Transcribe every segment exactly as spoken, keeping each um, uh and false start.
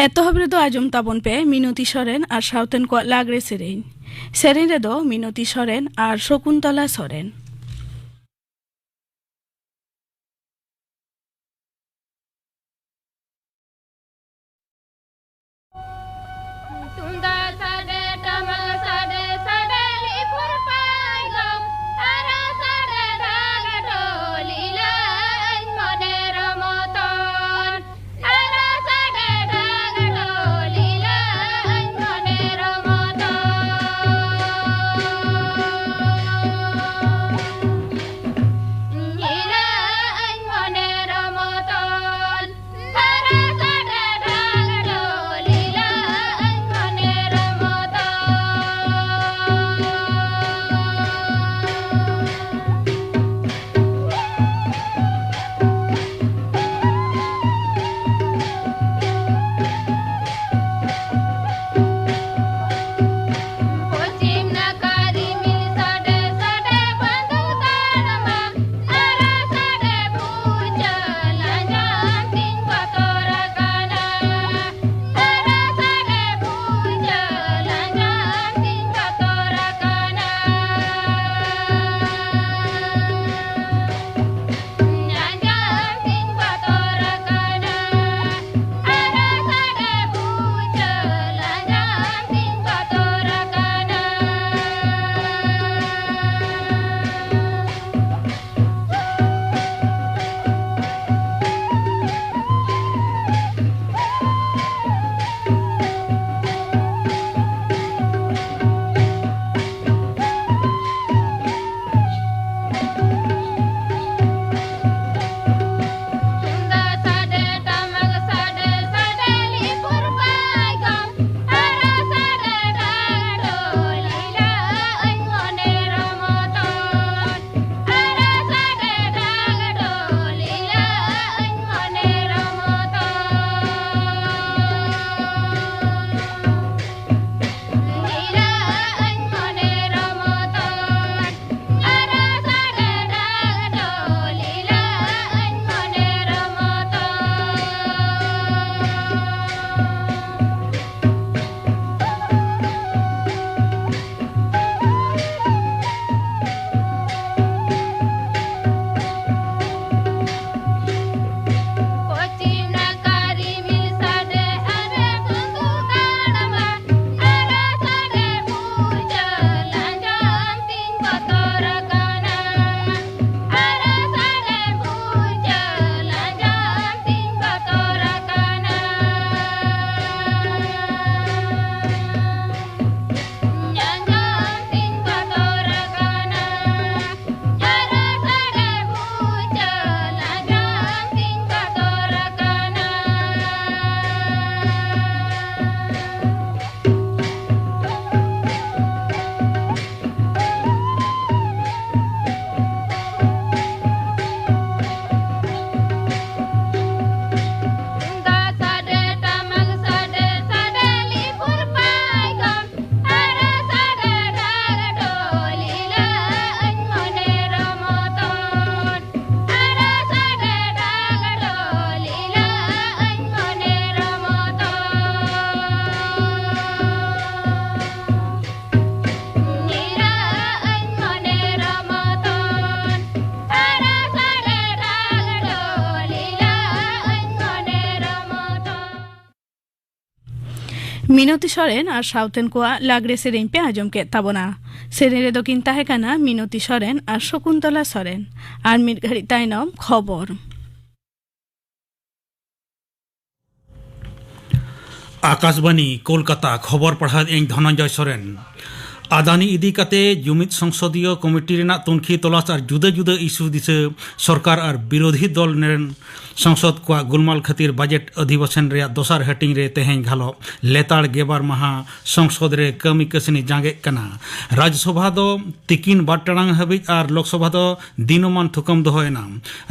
ᱮᱛᱚᱦᱚᱵ ᱨᱮᱫᱚ ᱟᱸᱡᱚᱢ ᱛᱟᱵᱚᱱ ᱯᱮ ᱢᱤᱱᱚᱛᱤ ᱥᱚᱨᱮᱱ ᱟᱨ ᱥᱟᱶᱛᱮᱱ ᱠᱚᱣᱟᱜ ᱞᱟᱜᱽᱲᱮ ᱥᱮᱨᱮᱧ᱾ ᱥᱮᱨᱮᱧ ᱨᱮᱫᱚ ᱢᱤᱱᱚᱛᱤ ᱥᱚᱨᱮᱱ ᱟᱨ ᱥᱚᱠᱩᱱᱛᱚᱞᱟ ᱥᱚᱨᱮᱱ᱾ ᱛᱩᱢᱫᱟᱜ ᱥᱟᱰᱮ, ᱴᱟᱢᱟᱠ ᱥᱟᱰᱮ, ᱥᱟᱰᱮ ᱞᱤᱯᱩᱨ ᱯᱟᱭᱜᱚᱢ, ᱟᱨᱚ ᱥᱟᱰᱮ ᱰᱷᱟᱠ ᱰᱷᱚᱞ ᱤᱞᱟᱹᱧ ᱢᱚᱱᱮ ᱨᱚᱢᱚᱛᱚᱱ᱾ ᱟᱨᱚ ᱥᱟᱰᱮ ᱰᱷᱟᱠ ᱰᱷᱚᱞ ᱤᱞᱟᱹᱧ ᱢᱚᱱᱮ ᱨᱚᱢᱚᱛᱚᱱ᱾ ᱢᱤᱱᱚᱛᱤ ᱥᱚᱨᱮᱱ ᱟᱨ ᱥᱟᱶᱛᱮᱱ ᱠᱚᱣᱟᱜ ᱞᱟᱜᱽᱲᱮ ᱥᱮᱨᱮᱧ ᱯᱮ ᱟᱸᱡᱚᱢ ᱠᱮᱫ ᱛᱟᱵᱚᱱᱟ᱾ ᱥᱮᱨᱮᱧ ᱨᱮᱫᱚ ᱠᱤᱱ ᱛᱟᱦᱮᱸ ᱠᱟᱱᱟ ᱢᱤᱱᱚᱛᱤ ᱥᱚᱨᱮᱱ ᱟᱨ ᱥᱚᱠᱩᱱᱛᱚᱞᱟ ᱥᱚᱨᱮᱱ᱾ ᱟᱨ ᱢᱤᱫ ᱜᱷᱟᱹᱲᱤᱡ ᱛᱟᱭᱱᱚᱢ ᱠᱷᱚᱵᱚᱨ᱾ ᱟᱠᱟᱥᱵᱟᱱᱤ ᱠᱳᱞᱠᱟᱛᱟ, ᱠᱷᱚᱵᱚᱨ ᱯᱟᱲᱦᱟᱣ ᱤᱧ ᱫᱷᱚᱱᱚᱱᱡᱚᱭ ᱥᱚᱨᱮᱱ᱾ ᱟᱫᱟᱱᱤ ᱤᱫᱤ ᱠᱟᱛᱮ ᱡᱩᱢᱤᱫ ᱥᱚᱝᱥᱚᱫᱤᱭᱚ ᱠᱚᱢᱤᱴᱤ ᱨᱮᱱᱟᱜ ᱛᱩᱱᱠᱷᱤ ᱛᱚᱞᱟᱥ ᱟᱨ ᱡᱩᱫᱟᱹ ᱡᱩᱫᱟᱹ ᱤᱥᱩ ᱫᱤᱥᱟᱹ ᱥᱚᱨᱠᱟᱨ ᱟᱨ ᱵᱤᱨᱳᱫᱷᱤ ᱫᱚᱞ ᱨᱮᱱ ᱥᱚᱝᱥᱚᱫ ᱠᱚᱣᱟᱜ ᱜᱩᱞᱢᱟᱞ ᱠᱷᱟᱹᱛᱤᱨ ᱵᱟᱡᱮᱴ ᱚᱫᱷᱤᱵᱮᱥᱚᱱ ᱨᱮᱭᱟᱜ ᱫᱚᱥᱟᱨ ᱦᱟᱹᱴᱤᱧ ᱨᱮ ᱛᱮᱦᱮᱧ ᱜᱷᱟᱞᱚᱜ ᱞᱮᱛᱟᱲ ᱜᱮᱵᱟᱨ ᱢᱟᱦᱟ ᱥᱚᱝᱥᱚᱫ ᱨᱮ ᱠᱟᱹᱢᱤ ᱠᱟᱹᱥᱱᱤ ᱡᱟᱸᱜᱮᱜ ᱠᱟᱱᱟ᱾ ᱨᱟᱡᱽᱥᱚᱵᱷᱟ ᱫᱚ ᱛᱤᱠᱤᱱ ᱵᱟᱨ ᱴᱟᱲᱟᱝ ᱦᱟᱹᱵᱤᱡ ᱟᱨ ᱞᱳᱠᱥᱚᱵᱷᱟ ᱫᱚ ᱫᱤᱱᱚᱢᱟᱱ ᱛᱷᱩᱠᱟᱹᱢ ᱫᱚᱦᱚᱭᱮᱱᱟ᱾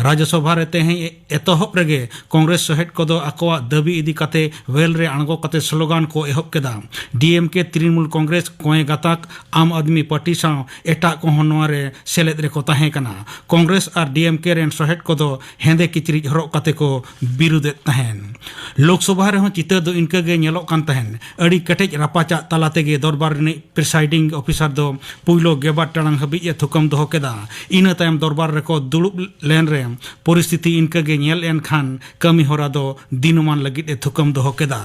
ᱨᱟᱡᱽᱥᱚᱵᱷᱟ ᱨᱮ ᱛᱮᱦᱮᱧ ᱮᱛᱚᱦᱚᱵ ᱨᱮᱜᱮ ᱠᱚᱝᱜᱨᱮᱥ ᱥᱚᱦᱮᱫ ᱠᱚᱫᱚ ᱟᱠᱚᱣᱟᱜ ᱫᱟᱹᱵᱤ ᱤᱫᱤ ᱠᱟᱛᱮ ᱣᱮᱞ ᱨᱮ ᱟᱬᱜᱚ ᱠᱟᱛᱮ ᱥᱞᱳᱜᱟᱱ ᱠᱚ ᱮᱦᱚᱵ ᱠᱮᱫᱟ᱾ ᱰᱤᱮᱢᱠᱮ, ᱛᱨᱤᱱᱢᱩᱞ ᱠᱚᱝᱜᱨᱮᱥ, ᱠᱚᱭᱮ ᱜᱟᱛᱟᱠ, ᱟᱢ ᱟᱫᱢᱤ ᱯᱟᱨᱴᱤ ᱥᱟᱶ ᱮᱴᱟᱜ ᱠᱚᱦᱚᱸ ᱱᱚᱣᱟ ᱨᱮ ᱥᱮᱞᱮᱫ ᱨᱮᱠᱚ ᱛᱟᱦᱮᱸ ᱠᱟᱱᱟ᱾ ᱠᱚᱝᱜᱨᱮᱥ ᱟᱨ ᱰᱤᱮᱢᱠᱮ ᱨᱮᱱ ᱥᱚᱦᱮᱫ ᱠᱚᱫᱚ ᱦᱮᱸᱫᱮ ᱠᱤᱪᱨᱤᱡ ᱦᱚᱨᱚᱜ ᱠᱟᱛᱮ ᱠᱚ ᱵᱤᱨᱩᱫᱮᱫ ᱛᱟᱦᱮᱸᱱ᱾ ᱞᱳᱠᱥᱚᱵᱷᱟ ᱨᱮᱦᱚᱸ ᱪᱤᱛᱟᱹᱨ ᱫᱚ ᱤᱱᱠᱟᱹ ᱜᱮ ᱧᱮᱞᱚᱜ ᱠᱟᱱ ᱛᱟᱦᱮᱸᱱ᱾ ᱟᱹᱰᱤ ᱠᱮᱴᱮᱡ ᱨᱟᱯᱟᱪᱟᱜ ᱛᱟᱞᱟ ᱛᱮᱜᱮ ᱫᱚᱨᱵᱟᱨ ᱨᱤᱱᱤᱡ ᱯᱨᱤᱥᱟᱭᱰᱤᱝ ᱚᱯᱷᱤᱥᱟᱨ ᱫᱚ ᱯᱩᱭᱞᱩ ᱜᱮᱵᱟᱨ ᱴᱟᱲᱟᱝ ᱦᱟᱹᱵᱤᱡ ᱮ ᱛᱷᱩᱠᱟᱹᱢ ᱫᱚᱦᱚ ᱠᱮᱫᱟ᱾ ᱤᱱᱟᱹ ᱛᱟᱭᱚᱢ ᱫᱚᱨᱵᱟᱨ ᱨᱮᱠᱚ ᱫᱩᱲᱩᱵ ᱞᱮᱱ ᱨᱮ ᱯᱚᱨᱤᱥᱛᱷᱤᱛᱤ ᱤᱱᱠᱟᱹ ᱜᱮ ᱧᱮᱞ ᱮᱱ ᱠᱷᱟᱱ ᱠᱟᱹᱢᱤ ᱦᱚᱨᱟ ᱫᱚ ᱫᱤᱱᱩᱢᱟᱱ ᱞᱟᱹᱜᱤᱫ ᱮ ᱛᱷᱩᱠᱟᱹᱢ ᱫᱚᱦᱚ ᱠᱮᱫᱟ᱾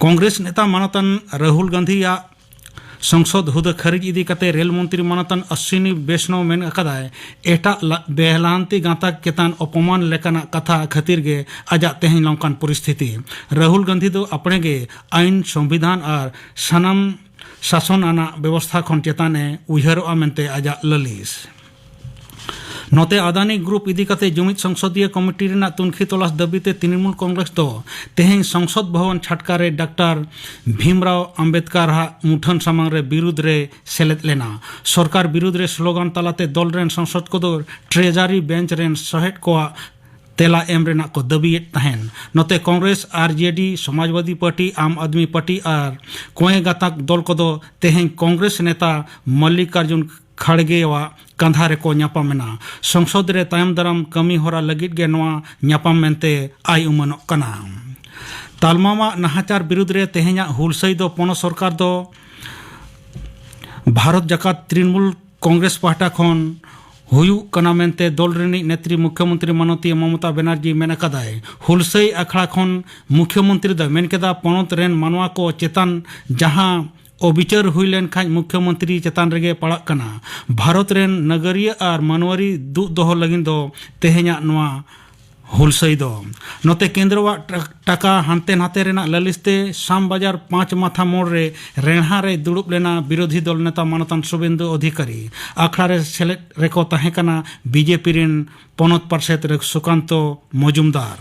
ᱠᱚᱝᱜᱨᱮᱥ ᱱᱮᱛᱟ ᱢᱟᱱᱚᱛᱟᱱ ᱨᱟᱦᱩᱞ ᱜᱟᱱᱫᱷᱤᱭᱟᱜ ᱥᱚᱝᱥᱚᱫ ᱦᱩᱫᱟᱹ ᱠᱷᱟᱹᱨᱤᱡ ᱤᱫᱤ ᱠᱟᱛᱮ ᱨᱮᱞ ᱢᱚᱱᱛᱨᱤ ᱢᱟᱱᱚᱛᱟᱱ ᱚᱥᱥᱤᱱᱤ ᱵᱮᱥᱱᱚᱣ ᱢᱮᱱ ᱟᱠᱟᱫᱟᱭ, ᱮᱴᱟᱜ ᱞᱟ-, ᱵᱮᱦᱞᱟᱱᱛᱤ ᱜᱟᱸᱛᱟᱠ ᱪᱮᱛᱟᱱ ᱚᱯᱚᱢᱟᱱ ᱞᱮᱠᱟᱱᱟᱜ ᱠᱟᱛᱷᱟ ᱠᱷᱟᱹᱛᱤᱨ ᱜᱮ ᱟᱡᱟᱜ ᱛᱮᱦᱮᱧ ᱱᱚᱝᱠᱟᱱ ᱯᱚᱨᱤᱥᱛᱷᱤᱛᱤ᱾ ᱨᱟᱦᱩᱞ ᱜᱟᱱᱫᱷᱤ ᱫᱚ ᱟᱯᱲᱮ ᱜᱮ ᱟᱭᱤᱱ, ᱥᱚᱝᱵᱤᱫᱷᱟᱱ ᱟᱨ ᱥᱟᱱᱟᱢ ᱥᱟᱥᱚᱱ ᱟᱱᱟᱜ ᱵᱮᱵᱚᱥᱛᱷᱟ ᱠᱷᱚᱱ ᱪᱮᱛᱟᱱ ᱮ ᱩᱭᱦᱟᱹᱨᱚᱜᱼᱟ ᱢᱮᱱᱛᱮ ᱟᱡᱟᱜ ᱞᱟᱹᱞᱤᱥ᱾ ᱱᱚᱛᱮ ᱟᱫᱟᱱᱤ ᱜᱨᱩᱯ ᱤᱫᱤ ᱠᱟᱛᱮ ᱡᱩᱢᱤᱫ ᱥᱚᱝᱥᱚᱫᱤᱭᱟᱹ ᱠᱚᱢᱤᱴᱤ ᱨᱮᱱᱟᱜ ᱛᱩᱱᱠᱷᱤ ᱛᱚᱞᱟᱥ ᱫᱟᱹᱵᱤ ᱛᱮ ᱛᱨᱤᱱᱢᱩᱞ ᱠᱚᱝᱜᱨᱮᱥ ᱫᱚ ᱛᱮᱦᱮᱧ ᱥᱚᱝᱥᱚᱫ ᱵᱷᱚᱵᱚᱱ ᱪᱷᱟᱴᱠᱟ ᱨᱮ ᱰᱟᱠᱛᱟᱨ ᱵᱷᱤᱢᱨᱟᱣ ᱟᱢᱵᱮᱫᱠᱟᱨ ᱟᱜ ᱢᱩᱴᱷᱟᱹᱱ ᱥᱟᱢᱟᱝ ᱨᱮ ᱵᱤᱨᱩᱫᱽ ᱨᱮ ᱥᱮᱞᱮᱫ ᱞᱮᱱᱟ᱾ ᱥᱚᱨᱠᱟᱨ ᱵᱤᱨᱩᱫᱽ ᱨᱮ ᱥᱞᱳᱜᱟᱱ ᱛᱟᱞᱟᱛᱮ ᱫᱚᱞ ᱨᱮᱱ ᱥᱚᱝᱥᱚᱫ ᱠᱚᱫᱚ ᱴᱨᱮᱡᱟᱨᱤ ᱵᱮᱧᱪ ᱨᱮᱱ ᱥᱚᱦᱮᱫ ᱠᱚᱣᱟᱜ ᱛᱮᱞᱟ ᱮᱢ ᱨᱮᱱᱟᱜ ᱠᱚ ᱫᱟᱹᱵᱤᱭᱮᱫ ᱛᱟᱦᱮᱸᱱ᱾ ᱱᱚᱛᱮ ᱠᱚᱝᱜᱨᱮᱥ, ᱟᱨᱡᱮᱰᱤ, ᱥᱚᱢᱟᱡᱽᱵᱟᱫᱤ ᱯᱟᱨᱴᱤ, ᱟᱢ ᱟᱫᱢᱤ ᱯᱟᱨᱴᱤ ᱟᱨ ᱠᱚᱭᱮ ᱜᱟᱛᱟᱠ ᱫᱚᱞ ᱠᱚᱫᱚ ᱛᱮᱦᱮᱧ ᱠᱚᱝᱜᱨᱮᱥ ᱱᱮᱛᱟ ᱢᱚᱞᱞᱤᱠᱟᱨᱡᱩᱱ ᱠᱷᱟᱲᱜᱮᱣᱟᱜ ᱠᱟᱸᱫᱷᱟ ᱨᱮᱠᱚ ᱧᱟᱯᱟᱢ ᱮᱱᱟ᱾ ᱥᱚᱝᱥᱚᱫ ᱨᱮ ᱛᱟᱭᱚᱢ ᱫᱟᱨᱟᱢ ᱠᱟᱹᱢᱤ ᱦᱚᱨᱟ ᱞᱟᱹᱜᱤᱫ ᱜᱮ ᱱᱚᱣᱟ ᱧᱟᱯᱟᱢ ᱢᱮᱱᱛᱮ ᱟᱭ ᱩᱢᱟᱹᱱᱚᱜ ᱠᱟᱱᱟ᱾ ᱛᱟᱞᱢᱟᱣᱟᱜ ᱱᱟᱦᱟᱪᱟᱨ ᱵᱤᱨᱩᱫᱽ ᱨᱮ ᱛᱮᱦᱮᱧᱟᱜ ᱦᱩᱞᱥᱟᱹᱭ ᱫᱚ ᱯᱚᱱᱚᱛ ᱥᱚᱨᱠᱟᱨ ᱫᱚ ᱵᱷᱟᱨᱚᱛ ᱡᱟᱠᱟᱛ ᱛᱨᱤᱱᱢᱩᱞ ᱠᱚᱝᱜᱨᱮᱥ ᱯᱟᱦᱴᱟ ᱠᱷᱚᱱ ᱦᱩᱭᱩᱜ ᱠᱟᱱᱟ ᱢᱮᱱᱛᱮ ᱫᱚᱞ ᱨᱤᱱᱤᱡ ᱱᱮᱛᱨᱤ ᱢᱩᱠᱷᱭᱚᱢᱚᱱᱛᱨᱤ ᱢᱟᱱᱚᱛᱤᱭᱟᱹ ᱢᱚᱢᱚᱛᱟ ᱵᱮᱱᱟᱨᱡᱤ ᱢᱮᱱ ᱟᱠᱟᱫᱟᱭ᱾ ᱦᱩᱞᱥᱟᱹᱭ ᱟᱠᱷᱲᱟ ᱠᱷᱚᱱ ᱢᱩᱠᱷᱭᱚᱢᱚᱱᱛᱨᱤ ᱫᱚᱭ ᱢᱮᱱ ᱠᱮᱫᱟ, ᱯᱚᱱᱚᱛ ᱨᱮᱱ ᱢᱟᱱᱣᱟ ᱠᱚ ᱪᱮᱛᱟᱱ ᱡᱟᱦᱟᱸ ᱚᱵᱤᱪᱟᱹᱨ ᱦᱩᱭ ᱞᱮᱱᱠᱷᱟᱱ ᱢᱩᱠᱷᱭᱚᱢᱚᱱᱛᱨᱤ ᱪᱮᱛᱟᱱ ᱨᱮᱜᱮ ᱯᱟᱲᱟᱜ ᱠᱟᱱᱟ᱾ ᱵᱷᱟᱨᱚᱛ ᱨᱮᱱ ᱱᱟᱜᱟᱨᱤᱭᱟᱹ ᱟᱨ ᱢᱟᱱᱣᱟᱨᱤ ᱫᱩᱜ ᱫᱚᱦᱚ ᱞᱟᱹᱜᱤᱫ ᱫᱚ ᱛᱮᱦᱮᱧᱟᱜ ᱱᱚᱣᱟ ᱦᱩᱞᱥᱟᱹᱭ ᱫᱚ᱾ ᱱᱚᱛᱮ ᱠᱮᱱᱫᱨᱚᱣᱟᱜ ᱴᱟ-, ᱴᱟᱠᱟ ᱦᱟᱱᱛᱮ ᱱᱟᱛᱮ ᱨᱮᱱᱟᱜ ᱞᱟᱹᱞᱤᱥ ᱛᱮ ᱥᱟᱢ ᱵᱟᱡᱟᱨ ᱯᱟᱸᱪ ᱢᱟᱛᱷᱟ ᱢᱳᱲ ᱨᱮ ᱨᱮᱬᱦᱟ ᱨᱮᱭ ᱫᱩᱲᱩᱵ ᱞᱮᱱᱟ ᱵᱤᱨᱳᱫᱷᱤ ᱫᱚᱞ ᱱᱮᱛᱟ ᱢᱟᱱᱚᱛᱟᱱ ᱥᱩᱵᱮᱱᱫᱩ ᱚᱫᱷᱤᱠᱟᱨᱤ᱾ ᱟᱠᱷᱲᱟ ᱨᱮ ᱥᱮᱞᱮᱫ ᱨᱮᱠᱚ ᱛᱟᱦᱮᱸ ᱠᱟᱱᱟ ᱵᱤᱡᱮᱯᱤ ᱨᱮᱱ ᱯᱚᱱᱚᱛ ᱯᱟᱨᱥᱮᱛ ᱨᱮ ᱥᱩᱠᱟᱱᱛᱚ ᱢᱚᱡᱩᱢᱫᱟᱨ᱾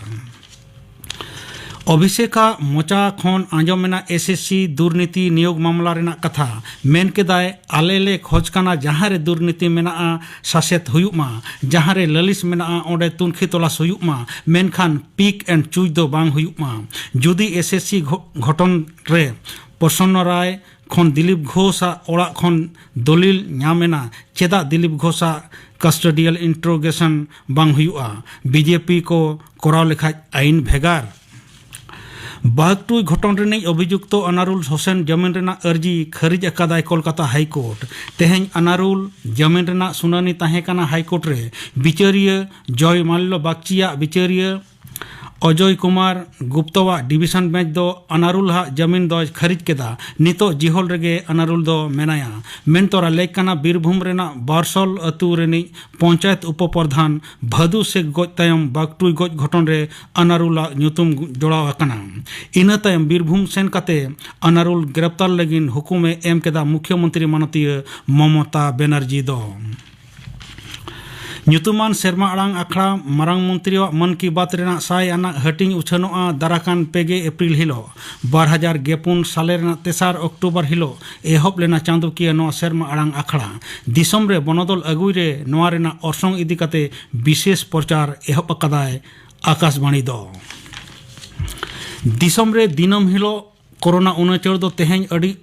ᱚᱵᱷᱤᱥᱮᱠᱟᱜ ᱢᱚᱪᱟ ᱠᱷᱚᱱ ᱟᱸᱡᱚᱢ ᱮᱱᱟ ᱮᱥ ᱮᱥ ᱥᱤ ᱫᱩᱨᱱᱤᱛᱤ ᱱᱤᱭᱳᱜᱽ ᱢᱟᱢᱞᱟ ᱨᱮᱱᱟᱜ ᱠᱟᱛᱷᱟ᱾ ᱢᱮᱱ ᱠᱮᱫᱟᱭ, ᱟᱞᱮ ᱞᱮ ᱠᱷᱚᱡᱽ ᱠᱟᱱᱟ ᱡᱟᱦᱟᱸ ᱨᱮ ᱫᱩᱨᱱᱤᱛᱤ ᱢᱮᱱᱟᱜᱼᱟ, ᱥᱟᱥᱮᱛ ᱦᱩᱭᱩᱜ ᱢᱟ, ᱡᱟᱦᱟᱸ ᱨᱮ ᱞᱟᱹᱞᱤᱥ ᱢᱮᱱᱟᱜᱼᱟ, ᱚᱸᱰᱮ ᱛᱩᱱᱠᱷᱤ ᱛᱚᱞᱟᱥ ᱦᱩᱭᱩᱜ ᱢᱟ, ᱢᱮᱱᱠᱷᱟᱱ ᱯᱤᱠ ᱮᱱᱰ ᱪᱩᱡᱽ ᱫᱚ ᱵᱟᱝ ᱦᱩᱭᱩᱜ ᱢᱟ᱾ ᱡᱩᱫᱤ ᱮᱥ ᱮᱥ ᱥᱤ ᱜᱷᱚ-, ᱜᱷᱚᱴᱚᱱ ᱨᱮ ᱯᱨᱚᱥᱚᱱᱱᱚ ᱨᱟᱭ ᱠᱷᱚᱱ ᱫᱤᱞᱤᱯ ᱜᱷᱳᱥᱟᱜ ᱚᱲᱟᱜ ᱠᱷᱚᱱ ᱫᱚᱞᱤᱞ ᱧᱟᱢ ᱮᱱᱟ, ᱪᱮᱫᱟᱜ ᱫᱤᱞᱤᱯ ᱜᱷᱳᱥᱟᱜ ᱠᱟᱥᱴᱚᱰᱤᱭᱟᱞ ᱤᱱᱴᱨᱳᱜᱮᱥᱚᱱ ᱵᱟᱝ ᱦᱩᱭᱩᱜᱼᱟ? ᱵᱤᱡᱮᱯᱤ ᱠᱚ ᱠᱚᱨᱟᱣ ᱞᱮᱠᱷᱟᱡ ᱟᱹᱭᱤᱱ ᱵᱷᱮᱜᱟᱨ᱾ ᱵᱟᱜᱽᱴᱩᱭ ᱜᱷᱚᱴᱚᱱ ᱨᱤᱱᱤᱡ ᱚᱵᱷᱤᱡᱩᱠᱛᱚ ᱟᱱᱟᱨᱩᱞ ᱦᱳᱥᱮᱱ ᱡᱟᱢᱤᱱ ᱨᱮᱱᱟᱜ ᱟᱹᱨᱡᱤ ᱠᱷᱟᱹᱨᱤᱡ ᱟᱠᱟᱫᱟᱭ ᱠᱳᱞᱠᱟᱛᱟ ᱦᱟᱭ ᱠᱳᱨᱴ᱾ ᱛᱮᱦᱮᱧ ᱟᱱᱟᱨᱩᱞ ᱡᱟᱢᱤᱱ ᱨᱮᱱᱟᱜ ᱥᱩᱱᱟᱹᱱᱤ ᱛᱟᱦᱮᱸ ᱠᱟᱱᱟ ᱦᱟᱭ ᱠᱳᱨᱴ ᱨᱮ᱾ ᱵᱤᱪᱟᱹᱨᱤᱭᱟᱹ ᱡᱚᱭ ᱢᱟᱞᱞᱚ ᱵᱟᱜᱪᱤᱭᱟᱜ ᱵᱤᱪᱟᱹᱨᱤᱭᱟᱹ ᱚᱡᱚᱭ ᱠᱩᱢᱟᱨ ᱜᱩᱯᱛᱚᱣᱟᱜ ᱰᱤᱵᱤᱥᱚᱱ ᱵᱮᱧᱪ ᱫᱚ ᱟᱱᱟᱨᱩᱞ ᱦᱟᱜ ᱡᱟᱢᱤᱱ ᱫᱚᱭ ᱠᱷᱟᱹᱨᱤᱡ ᱠᱮᱫᱟ᱾ ᱱᱤᱛᱚᱜ ᱡᱤᱦᱚᱞ ᱨᱮᱜᱮ ᱟᱱᱟᱨᱩᱞ ᱫᱚ ᱢᱮᱱᱟᱭᱟ᱾ ᱢᱮᱱᱛᱚᱨᱟ ᱞᱮᱠ ᱠᱟᱱᱟ ᱵᱤᱨᱵᱷᱩᱢ ᱨᱮᱱᱟᱜ ᱵᱟᱨᱥᱚᱞ ᱟᱹᱛᱩ ᱨᱤᱱᱤᱡ ᱯᱚᱧᱪᱟᱭᱮᱛ ᱩᱯᱚᱯᱨᱚᱫᱷᱟᱱ ᱵᱷᱟᱫᱩ ᱥᱮᱠ ᱜᱚᱡ ᱛᱟᱭᱚᱢ ᱵᱟᱜᱴᱩᱭ ᱜᱚᱡ ᱜᱷᱚᱴᱚᱱ ᱨᱮ ᱟᱱᱟᱨᱩᱞᱟᱜ ᱧᱩᱛᱩᱢ ᱡᱚᱲᱟᱣ ᱟᱠᱟᱱᱟ᱾ ᱤᱱᱟᱹ ᱛᱟᱭᱚᱢ ᱵᱤᱨᱵᱷᱩᱢ ᱥᱮᱱ ᱠᱟᱛᱮ ᱟᱱᱟᱨᱩᱞ ᱜᱨᱮᱯᱛᱟᱨ ᱞᱟᱹᱜᱤᱫ ᱦᱩᱠᱩᱢᱮ ᱮᱢ ᱠᱮᱫᱟ ᱢᱩᱠᱷᱭᱚᱢᱚᱱᱛᱨᱤ ᱢᱟᱱᱚᱛᱤᱭᱟᱹ ᱢᱚᱢᱚᱛᱟ ᱵᱮᱱᱟᱨᱡᱤ ᱫᱚ᱾ ᱧᱩᱛᱩᱢᱟᱱ ᱥᱮᱨᱢᱟ ᱟᱲᱟᱝ ᱟᱠᱷᱲᱟ ᱢᱟᱨᱟᱝ ᱢᱚᱱᱛᱨᱤᱭᱟᱜ ᱢᱚᱱ ᱠᱤ ᱵᱟᱛ ᱨᱮᱱᱟᱜ ᱥᱟᱭ ᱟᱱᱟᱜ ᱦᱟᱹᱴᱤᱧ ᱩᱪᱷᱟᱹᱱᱚᱜᱼᱟ ᱫᱟᱨᱟᱠᱟᱱ ᱯᱮ ᱜᱮ ᱮᱯᱨᱤᱞ ᱦᱤᱞᱳᱜ᱾ ᱵᱟᱨ ᱦᱟᱡᱟᱨ ᱜᱮᱯᱩᱱ ᱥᱟᱞᱮ ᱨᱮᱱᱟᱜ ᱛᱮᱥᱟᱨ ᱚᱠᱴᱳᱵᱚᱨ ᱦᱤᱞᱳᱜ ᱮᱦᱚᱵ ᱞᱮᱱᱟ ᱪᱟᱸᱫᱳᱠᱤᱭᱟᱹ ᱱᱚᱣᱟ ᱥᱮᱨᱢᱟ ᱟᱲᱟᱝ ᱟᱠᱷᱲᱟ᱾ ᱫᱤᱥᱚᱢ ᱨᱮ ᱵᱚᱱᱚᱫᱚᱞ ᱟᱹᱜᱩᱭ ᱨᱮ ᱱᱚᱣᱟ ᱨᱮᱱᱟᱜ ᱚᱨᱥᱚᱝ ᱤᱫᱤ ᱠᱟᱛᱮ ᱵᱤᱥᱮᱥ ᱯᱨᱚᱪᱟᱨ ᱮᱦᱚᱵ ᱟᱠᱟᱫᱟᱭ ᱟᱠᱟᱥᱵᱟᱬᱤ ᱫᱚ᱾ ᱫᱤᱥᱚᱢ ᱨᱮ ᱫᱤᱱᱟᱹᱢ ᱦᱤᱞᱳᱜ ᱠᱳᱨᱳᱱᱟ ᱩᱱᱩᱪᱟᱹᱲ ᱫᱚ ᱛᱮᱦᱮᱧ ᱟᱹᱰᱤ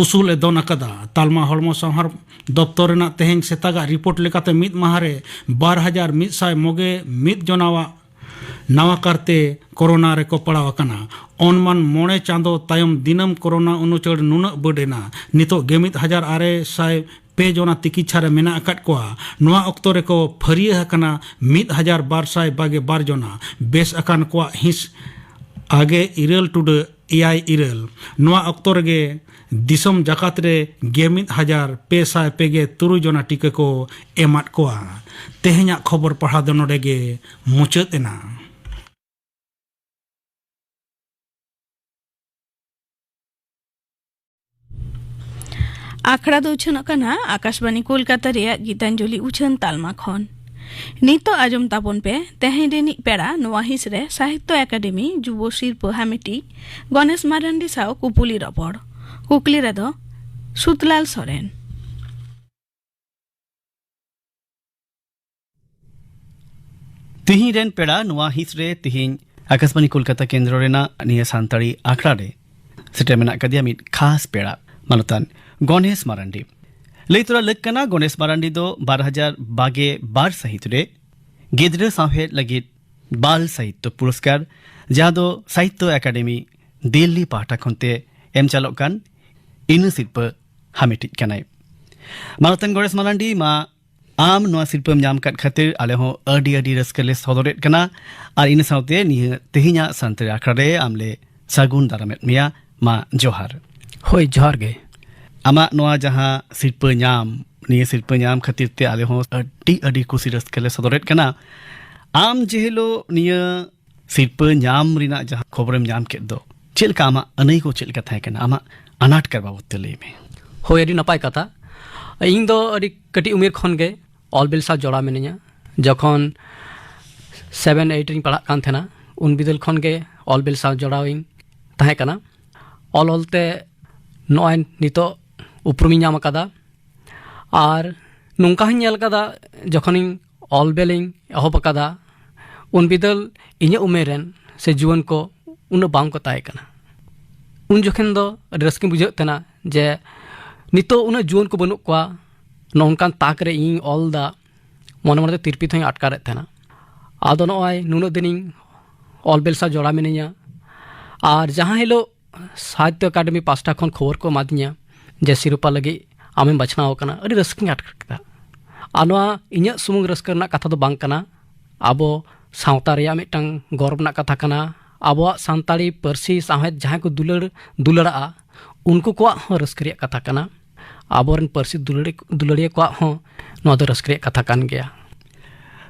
ᱩᱥᱩᱞ ᱮ ᱫᱚᱱ ᱟᱠᱟᱫᱟ᱾ ᱛᱟᱞᱢᱟ ᱦᱚᱲᱢᱚ ᱥᱟᱶᱦᱟᱨ ᱫᱚᱯᱛᱚᱨ ᱨᱮᱱᱟᱜ ᱛᱮᱦᱮᱧ ᱥᱮᱛᱟᱜᱟᱜ ᱨᱤᱯᱳᱨᱴ ᱞᱮᱠᱟᱛᱮ ᱢᱤᱫ ᱢᱟᱦᱟ ᱨᱮ ᱵᱟᱨ ᱦᱟᱡᱟᱨ ᱢᱤᱫ ᱥᱟᱭ ᱢᱚᱜᱮ ᱢᱤᱫ ᱡᱚᱱᱟᱣᱟᱜ ᱱᱟᱣᱟ ᱠᱟᱨᱛᱮ ᱠᱳᱨᱳᱱᱟ ᱨᱮᱠᱚ ᱯᱟᱲᱟᱣ ᱟᱠᱟᱱᱟ᱾ ᱚᱱᱢᱟᱱ ᱢᱚᱬᱮ ᱪᱟᱸᱫᱚ ᱛᱟᱭᱚᱢ ᱫᱤᱱᱟᱹᱢ ᱠᱳᱨᱳᱱᱟ ᱩᱱᱩᱪᱟᱹᱲ ᱱᱩᱱᱟᱹᱜ ᱵᱟᱹᱰ ᱮᱱᱟ᱾ ᱱᱤᱛᱚᱜ ᱜᱮᱢᱤᱫ ᱦᱟᱡᱟᱨ ᱟᱨᱮ ᱥᱟᱭ ᱯᱮ ᱡᱚᱱᱟ ᱛᱤᱠᱤᱪᱷᱟ ᱨᱮ ᱢᱮᱱᱟᱜ ᱟᱠᱟᱫ ᱠᱚᱣᱟ᱾ ᱱᱚᱣᱟ ᱚᱠᱛᱚ ᱨᱮᱠᱚ ᱯᱷᱟᱹᱨᱭᱟᱹ ᱟᱠᱟᱱᱟ ᱢᱤᱫ ᱦᱟᱡᱟᱨ ᱵᱟᱨ ᱥᱟᱭ ᱵᱟᱜᱮ ᱵᱟᱨ ᱡᱚᱱᱟ᱾ ᱵᱮᱥ ᱟᱠᱟᱱ ᱠᱚᱣᱟᱜ ᱦᱤᱸᱥ ᱟᱜᱮ ᱤᱨᱟᱹᱞ ᱴᱩᱰᱟᱹᱜ ᱮᱭᱟᱭ ᱤᱨᱟᱹᱞ᱾ ᱱᱚᱣᱟ ᱚᱠᱛᱚ ᱨᱮᱜᱮ ᱫᱤᱥᱚᱢ ᱡᱟᱠᱟᱛ ᱨᱮ ᱜᱮ ᱢᱤᱫ ᱦᱟᱡᱟᱨ ᱯᱮ ᱥᱟᱭ ᱯᱮ ᱜᱮ ᱛᱩᱨᱩᱭ ᱡᱚᱱᱟ ᱴᱤᱠᱟᱹ ᱠᱚ ᱮᱢᱟᱫ ᱠᱚᱣᱟ᱾ ᱛᱮᱦᱮᱧᱟᱜ ᱠᱷᱚᱵᱚᱨ ᱯᱟᱲᱦᱟᱣ ᱫᱚ ᱱᱚᱰᱮ ᱜᱮ ᱢᱩᱪᱟᱹᱫ ᱮᱱᱟ᱾ ᱟᱠᱷᱲᱟ ᱫᱚ ᱩᱪᱷᱟᱹᱱᱚᱜ ᱠᱟᱱᱟ ᱟᱠᱟᱥᱵᱟᱬᱤ ᱠᱳᱞᱠᱟᱛᱟ ᱨᱮᱭᱟᱜ ᱜᱤᱛᱟᱧᱡᱚᱞᱤ ᱩᱪᱷᱟᱹᱱ ᱛᱟᱞᱢᱟ ᱠᱷᱚᱱ᱾ ᱱᱤᱛᱚᱜ ᱟᱸᱡᱚᱢ ᱛᱟᱵᱚᱱ ᱯᱮ ᱛᱮᱦᱮᱧ ᱨᱤᱱᱤᱡ ᱯᱮᱲᱟ, ᱱᱚᱣᱟ ᱦᱤᱸᱥ ᱨᱮ ᱥᱟᱦᱤᱛᱭᱚ ᱮᱠᱟᱰᱮᱢᱤ ᱡᱩᱵᱚ ᱥᱤᱨᱯᱟᱹ ᱦᱟᱢᱮᱴᱤᱡ ᱜᱚᱱᱮᱥ ᱢᱟᱨᱟᱱᱰᱤ ᱥᱟᱶ ᱠᱩᱯᱩᱞᱤ ᱨᱚᱯᱚᱲ᱾ ᱠᱩᱠᱞᱤ ᱨᱮᱫᱚ ᱥᱩᱛᱞᱟᱞ ᱥᱚᱨᱮᱱ᱾ ᱛᱤᱦᱤᱧ ᱨᱮᱱ ᱯᱮᱲᱟ, ᱱᱚᱣᱟ ᱦᱤᱸᱥ ᱨᱮ ᱛᱤᱦᱤᱧ ᱟᱠᱟᱥᱵᱟᱬᱤ ᱠᱳᱞᱠᱟᱛᱟ ᱠᱮᱱᱫᱨᱚ ᱨᱮᱱᱟᱜ ᱱᱤᱭᱟᱹ ᱥᱟᱱᱛᱟᱲᱤ ᱟᱠᱷᱲᱟ ᱨᱮ ᱥᱮᱴᱮᱨ ᱢᱮᱱᱟᱜ ᱠᱟᱫᱮᱭᱟ ᱢᱤᱫ ᱠᱷᱟᱥ ᱯᱮᱲᱟ, ᱢᱟᱱᱚᱛᱟᱱ ᱜᱚᱱᱮᱥ ᱢᱟᱨᱟᱱᱰᱤ᱾ ᱞᱟᱹᱭ ᱛᱚᱨᱟ ᱞᱟᱹᱠ ᱠᱟᱱᱟ, ᱜᱚᱱᱮᱥ ᱢᱟᱨᱟᱱᱰᱤ ᱫᱚ ᱵᱟᱨ ᱦᱟᱡᱟᱨ ᱵᱟᱜᱮ ᱵᱟᱨ ᱥᱟᱹᱦᱤᱛ ᱨᱮ ᱜᱤᱫᱽᱨᱟᱹ ᱥᱟᱶᱦᱮᱫ ᱞᱟᱹᱜᱤᱫ ᱵᱟᱞ ᱥᱟᱦᱤᱛᱭᱚ ᱯᱩᱨᱚᱥᱠᱟᱨ, ᱡᱟᱦᱟᱸ ᱫᱚ ᱥᱟᱦᱤᱛᱭᱚ ᱮᱠᱟᱰᱮᱢᱤ ᱫᱤᱞᱞᱤ ᱯᱟᱦᱴᱟ ᱠᱷᱚᱱ ᱛᱮ ᱮᱢ ᱪᱟᱞᱚᱜ ᱠᱟᱱ, ᱤᱱᱟᱹ ᱥᱤᱨᱯᱟᱹ ᱦᱟᱢᱮᱴᱤᱡ ᱠᱟᱱᱟᱭ᱾ ᱢᱟᱱᱚᱛᱟᱱ ᱜᱚᱱᱮᱥ ᱢᱟᱨᱟᱱᱰᱤ, ᱢᱟ ᱟᱢ ᱱᱚᱣᱟ ᱥᱤᱨᱯᱟᱹᱢ ᱧᱟᱢ ᱠᱟᱫ ᱠᱷᱟᱹᱛᱤᱨ ᱟᱞᱮ ᱦᱚᱸ ᱟᱹᱰᱤ ᱟᱹᱰᱤ ᱨᱟᱹᱥᱠᱟᱹ ᱞᱮ ᱥᱚᱫᱚᱨᱮᱫ ᱠᱟᱱᱟ᱾ ᱟᱨ ᱤᱱᱟᱹ ᱥᱟᱶᱛᱮ ᱱᱤᱭᱟᱹ ᱛᱮᱦᱮᱧᱟᱜ ᱥᱟᱱᱛᱟᱲᱤ ᱟᱠᱷᱲᱟ ᱨᱮ ᱟᱢ ᱞᱮ ᱥᱟᱹᱜᱩᱱ ᱫᱟᱨᱟᱢᱮᱫ ᱢᱮᱭᱟ᱾ ᱢᱟ ᱡᱚᱦᱟᱨ᱾ ᱦᱳᱭ, ᱡᱚᱦᱟᱨ ᱜᱮ᱾ ᱟᱢᱟᱜ ᱱᱚᱣᱟ ᱡᱟᱦᱟᱸ ᱥᱤᱨᱯᱟᱹ ᱧᱟᱢ, ᱱᱤᱭᱟᱹ ᱥᱤᱨᱯᱟᱹ ᱧᱟᱢ ᱠᱷᱟᱹᱛᱤᱨ ᱛᱮ ᱟᱞᱮ ᱦᱚᱸ ᱟᱹᱰᱤ ᱟᱹᱰᱤ ᱠᱩᱥᱤ ᱨᱟᱹᱥᱠᱟᱹ ᱞᱮ ᱥᱚᱫᱚᱨᱮᱫ ᱠᱟᱱᱟ᱾ ᱟᱢ ᱡᱮ ᱦᱤᱞᱳᱜ ᱱᱤᱭᱟᱹ ᱥᱤᱨᱯᱟᱹ ᱧᱟᱢ ᱨᱮᱱᱟᱜ ᱡᱟᱦᱟᱸ ᱠᱷᱚᱵᱚᱨᱮᱢ ᱧᱟᱢ ᱠᱮᱫ ᱫᱚ, ᱪᱮᱫ ᱞᱮᱠᱟ ᱟᱢᱟᱜ ᱟᱹᱱᱟᱹᱭ ᱠᱚ ᱪᱮᱫ ᱞᱮᱠᱟ ᱛᱟᱦᱮᱸ ᱠᱟᱱᱟ? ᱟᱢᱟᱜ ᱟᱱᱟᱴ ᱠᱟᱨ ᱵᱟᱵᱚᱫ ᱛᱮ ᱞᱟᱹᱭ ᱢᱮ᱾ ᱦᱳᱭ, ᱟᱹᱰᱤ ᱱᱟᱯᱟᱭ ᱠᱟᱛᱷᱟ᱾ ᱤᱧ ᱫᱚ ᱟᱹᱰᱤ ᱠᱟᱹᱴᱤᱡ ᱩᱢᱮᱨ ᱠᱷᱚᱱ ᱜᱮ ᱚᱞ ᱵᱮᱞ ᱥᱟᱶ ᱡᱚᱲᱟᱣ ᱢᱤᱱᱟᱹᱧᱟ᱾ ᱡᱚᱠᱷᱚᱱ ᱥᱮᱵᱷᱮᱱ ᱮᱭᱤᱴ ᱨᱤᱧ ᱯᱟᱲᱦᱟᱜ ᱠᱟᱱ ᱛᱟᱦᱮᱱᱟ, ᱩᱱ ᱵᱤᱫᱟᱹᱞ ᱠᱷᱚᱱ ᱜᱮ ᱚᱞ ᱵᱮᱞ ᱥᱟᱶ ᱡᱚᱲᱟᱣ ᱤᱧ ᱛᱟᱦᱮᱸ ᱠᱟᱱᱟ᱾ ᱚᱞ ᱚᱞ ᱛᱮ ᱱᱚᱜᱼᱚᱭ ᱱᱤᱛᱚᱜ ᱩᱯᱨᱩᱢᱤᱧ ᱧᱟᱢ ᱟᱠᱟᱫᱟ᱾ ᱟᱨ ᱱᱚᱝᱠᱟ ᱦᱚᱸᱧ ᱧᱮᱞ ᱟᱠᱟᱫᱟ, ᱡᱚᱠᱷᱚᱱᱤᱧ ᱚᱞ ᱵᱮᱞᱤᱧ ᱮᱦᱚᱵ ᱟᱠᱟᱫᱟ, ᱩᱱ ᱵᱤᱫᱟᱹᱞ ᱤᱧᱟᱹᱜ ᱩᱢᱮᱨ ᱨᱮᱱ ᱥᱮ ᱡᱩᱣᱟᱹᱱ ᱠᱚ ᱩᱱᱟᱹᱜ ᱵᱟᱝ ᱠᱚ ᱛᱟᱦᱮᱸ ᱠᱟᱱᱟ᱾ ᱩᱱ ᱡᱚᱠᱷᱮᱱ ᱫᱚ ᱟᱹᱰᱤ ᱨᱟᱹᱥᱠᱟᱹᱧ ᱵᱩᱡᱷᱟᱹᱣᱮᱫ ᱛᱟᱦᱮᱱᱟ ᱡᱮ ᱱᱤᱛᱚᱜ ᱩᱱᱟᱹᱜ ᱡᱩᱣᱟᱹᱱ ᱠᱚ ᱵᱟᱹᱱᱩᱜ ᱠᱚᱣᱟ, ᱱᱚᱝᱠᱟᱱ ᱛᱟᱠ ᱨᱮ ᱤᱧᱤᱧ ᱚᱞ ᱮᱫᱟ᱾ ᱢᱚᱱᱮ ᱢᱚᱱᱮᱛᱮ ᱛᱤᱨᱯᱤᱛ ᱦᱚᱸᱧ ᱟᱴᱠᱟᱨᱮᱫ ᱛᱟᱦᱮᱱᱟ᱾ ᱟᱫᱚ ᱱᱚᱜᱼᱚᱭ ᱱᱩᱱᱟᱹᱜ ᱫᱤᱱᱤᱧ ᱚᱞ ᱵᱮᱞ ᱥᱟᱶ ᱡᱚᱲᱟᱣ ᱢᱤᱱᱟᱹᱧᱟ᱾ ᱟᱨ ᱡᱟᱦᱟᱸ ᱦᱤᱞᱳᱜ ᱥᱟᱦᱤᱛᱭᱚ ᱮᱠᱟᱰᱮᱢᱤ ᱯᱟᱥᱴᱟ ᱠᱷᱚᱱ ᱠᱷᱚᱵᱚᱨ ᱠᱚ ᱮᱢᱟᱫᱤᱧᱟ ᱡᱮ ᱥᱤᱨᱳᱯᱟ ᱞᱟᱹᱜᱤᱫ ᱟᱢᱮᱢ ᱵᱟᱪᱷᱱᱟᱣ ᱟᱠᱟᱱᱟ, ᱟᱹᱰᱤ ᱨᱟᱹᱥᱠᱟᱹᱧ ᱟᱴᱠᱟᱨ ᱠᱮᱫᱟ᱾ ᱟᱨ ᱱᱚᱣᱟ ᱤᱧᱟᱹᱜ ᱥᱩᱢᱩᱝ ᱨᱟᱹᱥᱠᱟᱹ ᱨᱮᱱᱟᱜ ᱠᱟᱛᱷᱟ ᱫᱚ ᱵᱟᱝ ᱠᱟᱱᱟ, ᱟᱵᱚ ᱥᱟᱶᱛᱟ ᱨᱮᱭᱟᱜ ᱢᱤᱫᱴᱟᱝ ᱜᱚᱨᱚᱵᱽ ᱨᱮᱱᱟᱜ ᱠᱟᱛᱷᱟ ᱠᱟᱱᱟ᱾ ᱟᱵᱚᱣᱟᱜ ᱥᱟᱱᱛᱟᱲᱤ ᱯᱟᱹᱨᱥᱤ ᱥᱟᱶᱦᱮᱫ ᱡᱟᱦᱟᱸᱭ ᱠᱚ ᱫᱩᱞᱟᱹᱲ ᱫᱩᱞᱟᱹᱲᱟᱜᱼᱟ, ᱩᱱᱠᱩ ᱠᱚᱣᱟᱜ ᱦᱚᱸ ᱨᱟᱹᱥᱠᱟᱹ ᱨᱮᱭᱟᱜ ᱠᱟᱛᱷᱟ ᱠᱟᱱᱟ᱾ ᱟᱵᱚᱨᱮᱱ ᱯᱟᱹᱨᱥᱤ ᱫᱩᱞᱟᱹᱲᱤ- ᱫᱩᱞᱟᱹᱲᱤᱭᱟᱹ ᱠᱚᱣᱟᱜ ᱦᱚᱸ ᱱᱚᱣᱟ ᱫᱚ ᱨᱟᱹᱥᱠᱟᱹ ᱨᱮᱭᱟᱜ ᱠᱟᱛᱷᱟ ᱠᱟᱱ ᱜᱮᱭᱟ᱾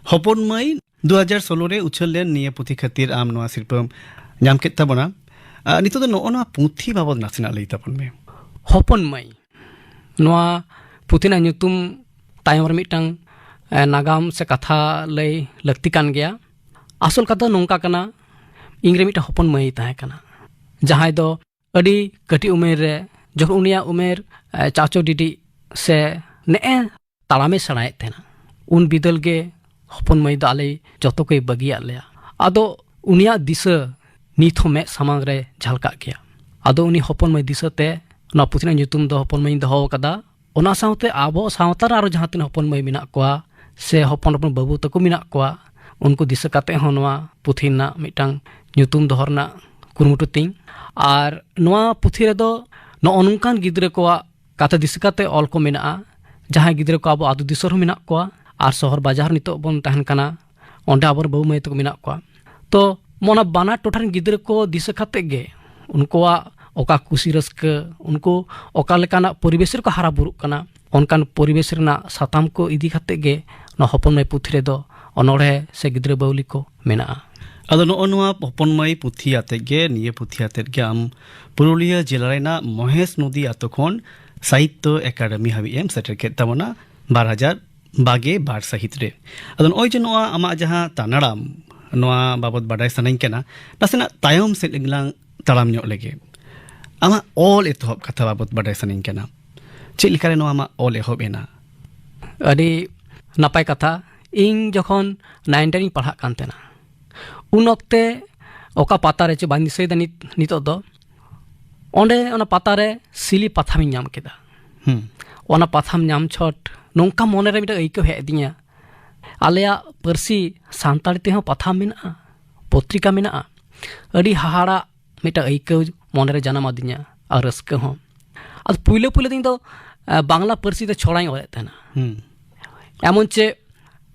ᱦᱚᱯᱚᱱ ᱢᱟᱹᱭ, ᱫᱩ ᱦᱟᱡᱟᱨ ᱥᱳᱞᱳ ᱨᱮ ᱩᱪᱷᱟᱹᱱ ᱞᱮᱱ ᱱᱤᱭᱟᱹ ᱯᱩᱛᱷᱤ ᱠᱷᱟᱹᱛᱤᱨ ᱟᱢ ᱱᱚᱣᱟ ᱥᱤᱨᱯᱟᱹᱢ ᱧᱟᱢ ᱠᱮᱫ ᱛᱟᱵᱚᱱᱟ᱾ ᱟᱨ ᱱᱤᱛᱚᱜ ᱫᱚ ᱱᱚᱜᱼᱚ ᱱᱚᱣᱟ ᱯᱩᱛᱷᱤ ᱵᱟᱵᱚᱫ ᱱᱟᱥᱮᱱᱟᱜ ᱞᱟᱹᱭ ᱛᱟᱵᱚᱱ ᱢᱮ᱾ ᱦᱚᱯᱚᱱ ᱢᱟᱹᱭ, ᱱᱚᱣᱟ ᱯᱩᱛᱷᱤ ᱨᱮᱱᱟᱜ ᱧᱩᱛᱩᱢ ᱛᱟᱭᱚᱢ ᱨᱮ ᱢᱤᱫᱴᱟᱝ, ᱮ, ᱱᱟᱜᱟᱢ ᱥᱮ ᱠᱟᱛᱷᱟ ᱞᱟᱹᱭ ᱞᱟᱹᱠᱛᱤ ᱠᱟᱱ ᱜᱮᱭᱟ᱾ ᱟᱥᱚᱞ ᱠᱟᱛᱷᱟ ᱱᱚᱝᱠᱟ ᱠᱟᱱᱟ, ᱤᱧ ᱨᱮ ᱢᱤᱫᱴᱟᱝ ᱦᱚᱯᱚᱱ ᱢᱟᱹᱭ ᱛᱟᱦᱮᱸ ᱠᱟᱱᱟ, ᱡᱟᱦᱟᱸᱭ ᱫᱚ ᱟᱹᱰᱤ ᱠᱟᱹᱴᱤᱡ ᱩᱢᱮᱨ ᱨᱮ, ᱡᱚᱠᱷᱚᱱ ᱩᱱᱤᱭᱟᱜ ᱩᱢᱮᱨ, ᱮ, ᱪᱟᱪᱚ ᱰᱤᱰᱤ ᱥᱮ ᱱᱮᱜᱼᱮ ᱛᱟᱲᱟᱢᱮ ᱥᱮᱬᱟᱭᱮᱫ ᱛᱟᱦᱮᱱᱟ, ᱩᱱ ᱵᱤᱫᱟᱹᱞ ᱜᱮ ᱦᱚᱯᱚᱱ ᱢᱟᱹᱭ ᱫᱚ ᱟᱞᱮ ᱡᱚᱛᱚ ᱠᱚᱭ ᱵᱟᱹᱜᱤᱭᱟᱫ ᱞᱮᱭᱟ᱾ ᱟᱫᱚ ᱩᱱᱤᱭᱟᱜ ᱫᱤᱥᱟᱹ ᱱᱤᱛ ᱦᱚᱸ ᱢᱮᱫ ᱥᱟᱢᱟᱝ ᱨᱮ ᱡᱷᱟᱞᱠᱟᱜ ᱜᱮᱭᱟ᱾ ᱟᱫᱚ ᱩᱱᱤ ᱦᱚᱯᱚᱱ ᱢᱟᱹᱭ ᱫᱤᱥᱟᱹᱛᱮ ᱱᱚᱣᱟ ᱯᱩᱛᱷᱤ ᱨᱮᱱᱟᱜ ᱧᱩᱛᱩᱢ ᱫᱚ ᱦᱚᱯᱚᱱ ᱢᱟᱹᱭᱤᱧ ᱫᱚᱦᱚ ᱟᱠᱟᱫᱟ᱾ ᱚᱱᱟ ᱥᱟᱶᱛᱮ ᱟᱵᱚ ᱥᱟᱶᱛᱟ ᱨᱮ ᱟᱨᱚ ᱡᱟᱦᱟᱸ ᱛᱤᱱᱟᱹᱜ ᱦᱚᱯᱚᱱ ᱢᱟᱹᱭ ᱢᱮᱱᱟᱜ ᱠᱚᱣᱟ ᱥᱮ ᱦᱚᱯᱚᱱ ᱦᱚᱯᱚᱱ ᱵᱟᱹᱵᱩ ᱛᱟᱠᱚ ᱢᱮᱱᱟᱜ ᱠᱚᱣᱟ, ᱩᱱᱠᱩ ᱫᱤᱥᱟᱹ ᱠᱟᱛᱮ ᱦᱚᱸ ᱱᱚᱣᱟ ᱯᱩᱛᱷᱤ ᱨᱮᱱᱟᱜ ᱢᱤᱫᱴᱟᱝ ᱧᱩᱛᱩᱢ ᱫᱚᱦᱚ ᱨᱮᱱᱟᱜ ᱠᱩᱨᱩᱢᱩᱴᱩ ᱛᱤᱧ᱾ ᱟᱨ ᱱᱚᱣᱟ ᱯᱩᱛᱷᱤ ᱨᱮᱫᱚ ᱱᱚᱜᱼᱚ ᱱᱚᱝᱠᱟᱱ ᱜᱤᱫᱽᱨᱟᱹ ᱠᱚᱣᱟᱜ ᱠᱟᱛᱷᱟ ᱫᱤᱥᱟᱹ ᱠᱟᱛᱮ ᱚᱞ ᱠᱚ ᱢᱮᱱᱟᱜᱼᱟ, ᱡᱟᱦᱟᱸᱭ ᱜᱤᱫᱽᱨᱟᱹ ᱠᱚ ᱟᱵᱚ ᱟᱹᱛᱩ ᱫᱤᱥᱚᱢ ᱨᱮᱦᱚᱸ ᱢᱮᱱᱟᱜ ᱠᱚᱣᱟ ᱟᱨ ᱥᱚᱦᱚᱨ ᱵᱟᱡᱟᱨ ᱱᱤᱛᱚᱜ ᱵᱚᱱ ᱛᱟᱦᱮᱱ ᱠᱟᱱᱟ, ᱚᱸᱰᱮ ᱟᱵᱚᱨᱮᱱ ᱵᱟᱹᱵᱩ ᱢᱟᱹᱭ ᱛᱟᱠᱚ ᱢᱮᱱᱟᱜ ᱠᱚᱣᱟ᱾ ᱛᱚ ᱚᱱᱟ ᱵᱟᱱᱟᱨ ᱴᱚᱴᱷᱟ ᱨᱮᱱ ᱜᱤᱫᱽᱨᱟᱹ ᱠᱚ ᱫᱤᱥᱟᱹ ᱠᱟᱛᱮ ᱜᱮ ᱩᱱᱠᱩᱣᱟᱜ ᱚᱠᱟ ᱠᱩᱥᱤ ᱨᱟᱹᱥᱠᱟᱹ, ᱩᱱᱠᱩ ᱚᱠᱟ ᱞᱮᱠᱟᱱᱟᱜ ᱯᱚᱨᱤᱵᱮᱥ ᱨᱮᱠᱚ ᱦᱟᱨᱟ ᱵᱩᱨᱩᱜ ᱠᱟᱱᱟ, ᱚᱱᱠᱟᱱ ᱯᱚᱨᱤᱵᱮᱥ ᱨᱮᱱᱟᱜ ᱥᱟᱛᱟᱢ ᱠᱚ ᱤᱫᱤ ᱠᱟᱛᱮ ᱜᱮ ᱱᱚᱣᱟ ᱦᱚᱯᱚᱱ ᱢᱟᱹᱭ ᱯᱩᱛᱷᱤ ᱨᱮᱫᱚ ᱚᱱᱚᱬᱦᱮ ᱥᱮ ᱜᱤᱫᱽᱨᱟᱹ ᱵᱟᱹᱣᱞᱤ ᱠᱚ ᱢᱮᱱᱟᱜᱼᱟ᱾ ᱟᱫᱚ ᱱᱚᱜᱼᱚ ᱱᱚᱣᱟ ᱦᱚᱯᱚᱱ ᱢᱟᱹᱭ ᱯᱩᱛᱷᱤ ᱟᱛᱮ ᱜᱮ, ᱱᱤᱭᱟᱹ ᱯᱩᱛᱷᱤ ᱟᱛᱮ ᱜᱮ ᱟᱢ ᱯᱩᱨᱩᱞᱤᱭᱟᱹ ᱡᱮᱞᱟ ᱨᱮᱱᱟᱜ ᱢᱚᱦᱮᱥ ᱱᱚᱫᱤ ᱟᱛᱳ ᱠᱷᱚᱱ ᱥᱟᱦᱤᱛᱛᱚ ᱮᱠᱟᱰᱮᱢᱤ ᱦᱟᱹᱵᱤᱡ ᱮᱢ ᱥᱮᱴᱮᱨ ᱠᱮᱫ ᱛᱟᱵᱚᱱᱟ ᱵᱟᱨ ᱦᱟᱡᱟᱨ ᱵᱟᱜᱮ ᱵᱟᱨ ᱥᱟᱹᱦᱤᱛ ᱨᱮ᱾ ᱟᱫᱚ ᱱᱚᱜᱼᱚᱭ ᱡᱮ ᱱᱚᱣᱟ ᱟᱢᱟᱜ ᱡᱟᱦᱟᱸ ᱛᱟᱱᱟᱲᱟᱢ, ᱱᱚᱣᱟ ᱵᱟᱵᱚᱛ ᱵᱟᱰᱟᱭ ᱥᱟᱱᱟᱧ ᱠᱟᱱᱟ, ᱱᱟᱥᱮᱱᱟᱜ ᱛᱟᱭᱚᱢ ᱥᱮᱫ ᱜᱮᱞᱟᱝ ᱛᱟᱲᱟᱢ ᱧᱚᱜ ᱞᱮᱜᱮ᱾ ᱟᱢᱟᱜ ᱚᱞ ᱮᱛᱚᱦᱚᱵ ᱠᱟᱛᱷᱟ ᱵᱟᱵᱚᱛ ᱵᱟᱰᱟᱭ ᱥᱟᱱᱟᱧ ᱠᱟᱱᱟ, ᱪᱮᱫ ᱞᱮᱠᱟᱨᱮ ᱱᱚᱣᱟ ᱟᱢᱟᱜ ᱚᱞ ᱮᱦᱚᱵ ᱮᱱᱟ? ᱟᱹᱰᱤ ᱱᱟᱯᱟᱭ ᱠᱟᱛᱷᱟ᱾ ᱤᱧ ᱡᱚᱠᱷᱚᱱ ᱱᱟᱭᱤᱱ ᱨᱮᱧ ᱯᱟᱲᱦᱟᱜ ᱠᱟᱱ ᱛᱟᱦᱮᱱᱟ, ᱩᱱ ᱚᱠᱛᱮ ᱚᱠᱟ ᱯᱟᱛᱟ ᱨᱮ ᱪᱚ ᱵᱟᱹᱧ ᱫᱤᱥᱟᱹᱭᱮᱫᱟ ᱱᱤᱛ, ᱱᱤᱛᱚᱜ ᱫᱚ, ᱚᱸᱰᱮ ᱚᱱᱟ ᱯᱟᱛᱟ ᱨᱮ ᱥᱤᱞᱤ ᱯᱟᱛᱷᱟᱢᱤᱧ ᱧᱟᱢ ᱠᱮᱫᱟ᱾ ᱦᱩᱸ᱾ ᱚᱱᱟ ᱯᱟᱛᱷᱟᱢ ᱧᱟᱢ ᱪᱷᱚᱴ ᱱᱚᱝᱠᱟ ᱢᱚᱱᱮᱨᱮ ᱢᱤᱫᱴᱟᱝ ᱟᱹᱭᱠᱟᱹᱣ ᱦᱮᱡ ᱟᱹᱫᱤᱧᱟ, ᱟᱞᱮᱭᱟᱜ ᱯᱟᱹᱨᱥᱤ ᱥᱟᱱᱛᱟᱲᱤ ᱛᱮᱦᱚᱸ ᱯᱟᱛᱷᱟᱢ ᱢᱮᱱᱟᱜᱼᱟ, ᱯᱚᱛᱨᱤᱠᱟ ᱢᱮᱱᱟᱜᱼᱟ᱾ ᱟᱹᱰᱤ ᱦᱟᱦᱟᱲᱟᱜ ᱢᱤᱫᱴᱟᱝ ᱟᱹᱭᱠᱟᱹᱣ ᱢᱚᱱᱮᱨᱮ ᱡᱟᱱᱟᱢ ᱟᱹᱫᱤᱧᱟ ᱟᱨ ᱨᱟᱹᱥᱠᱟᱹ ᱦᱚᱸ᱾ ᱟᱫᱚ ᱯᱩᱭᱞᱩ ᱯᱩᱭᱞᱩ ᱫᱚ ᱤᱧ ᱫᱚ ᱵᱟᱝᱞᱟ ᱯᱟᱹᱨᱥᱤ ᱛᱮ ᱪᱷᱚᱲᱟᱧ ᱚᱞᱮᱫ ᱛᱟᱦᱮᱱᱟ᱾ ᱮᱢᱚᱱ ᱪᱮᱫ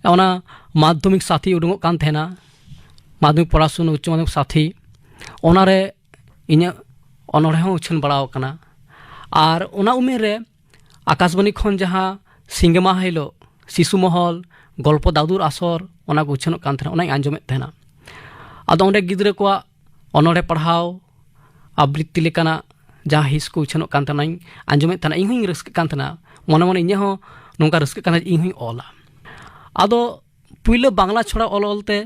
ᱚᱱᱟ ᱢᱟᱫᱽᱫᱷᱚᱢᱤᱠ ᱥᱟᱛᱷᱤ ᱩᱰᱩᱠᱚᱜ ᱠᱟᱱ ᱛᱟᱦᱮᱱᱟ, ᱢᱟᱫᱽᱫᱷᱚᱢᱤᱠ ᱯᱚᱲᱟᱥᱩᱱᱟ ᱩᱪᱪᱚ ᱢᱟᱫᱽᱫᱷᱚᱢᱤᱠ ᱥᱟᱛᱷᱤ, ᱚᱱᱟᱨᱮ ᱤᱧᱟᱹᱜ ᱚᱱᱚᱬᱦᱮ ᱦᱚᱸ ᱩᱪᱷᱟᱹᱱ ᱵᱟᱲᱟᱣ ᱟᱠᱟᱱᱟ᱾ ᱟᱨ ᱚᱱᱟ ᱩᱢᱮᱨ ᱨᱮ ᱟᱠᱟᱥᱵᱟᱱᱤ ᱠᱷᱚᱱ ᱡᱟᱦᱟᱸ ᱥᱤᱸᱜᱮ ᱢᱟᱦᱟ ᱦᱤᱞᱳᱜ ᱥᱤᱥᱩ ᱢᱚᱦᱚᱞ, ᱜᱚᱞᱯᱚ ᱫᱟᱫᱩᱨ ᱟᱥᱚᱨ, ᱚᱱᱟ ᱠᱚ ᱩᱪᱷᱟᱹᱱᱚᱜ ᱠᱟᱱ ᱛᱟᱦᱮᱱᱟ, ᱚᱱᱟᱧ ᱟᱸᱡᱚᱢᱮᱫ ᱛᱟᱦᱮᱱᱟ᱾ ᱟᱫᱚ ᱚᱸᱰᱮ ᱜᱤᱫᱽᱨᱟᱹ ᱠᱚᱣᱟᱜ ᱚᱱᱚᱬᱦᱮ ᱯᱟᱲᱦᱟᱣ, ᱟᱵᱨᱤᱛᱛᱤ ᱞᱮᱠᱟᱱᱟᱜ ᱡᱟᱦᱟᱸ ᱦᱤᱸᱥ ᱠᱚ ᱩᱪᱷᱟᱹᱱᱚᱜ ᱠᱟᱱ ᱛᱟᱦᱮᱱᱟ, ᱚᱱᱟᱧ ᱟᱸᱡᱚᱢᱮᱫ ᱛᱟᱦᱮᱱᱟ᱾ ᱤᱧ ᱦᱚᱸᱧ ᱨᱟᱹᱥᱠᱟᱹᱜ ᱠᱟᱱ ᱛᱟᱦᱮᱱᱟ, ᱢᱚᱱᱮ ᱢᱚᱱᱮ ᱤᱧᱟᱹᱜ ᱦᱚᱸ ᱱᱚᱝᱠᱟ ᱨᱟᱹᱥᱠᱟᱹᱜ ᱠᱟᱱᱟ, ᱤᱧ ᱦᱚᱸᱧ ᱚᱞᱟ᱾ ᱟᱫᱚ ᱯᱩᱭᱞᱟᱹ ᱵᱟᱝᱞᱟ ᱪᱷᱚᱲᱟ ᱚᱞ ᱚᱞᱛᱮ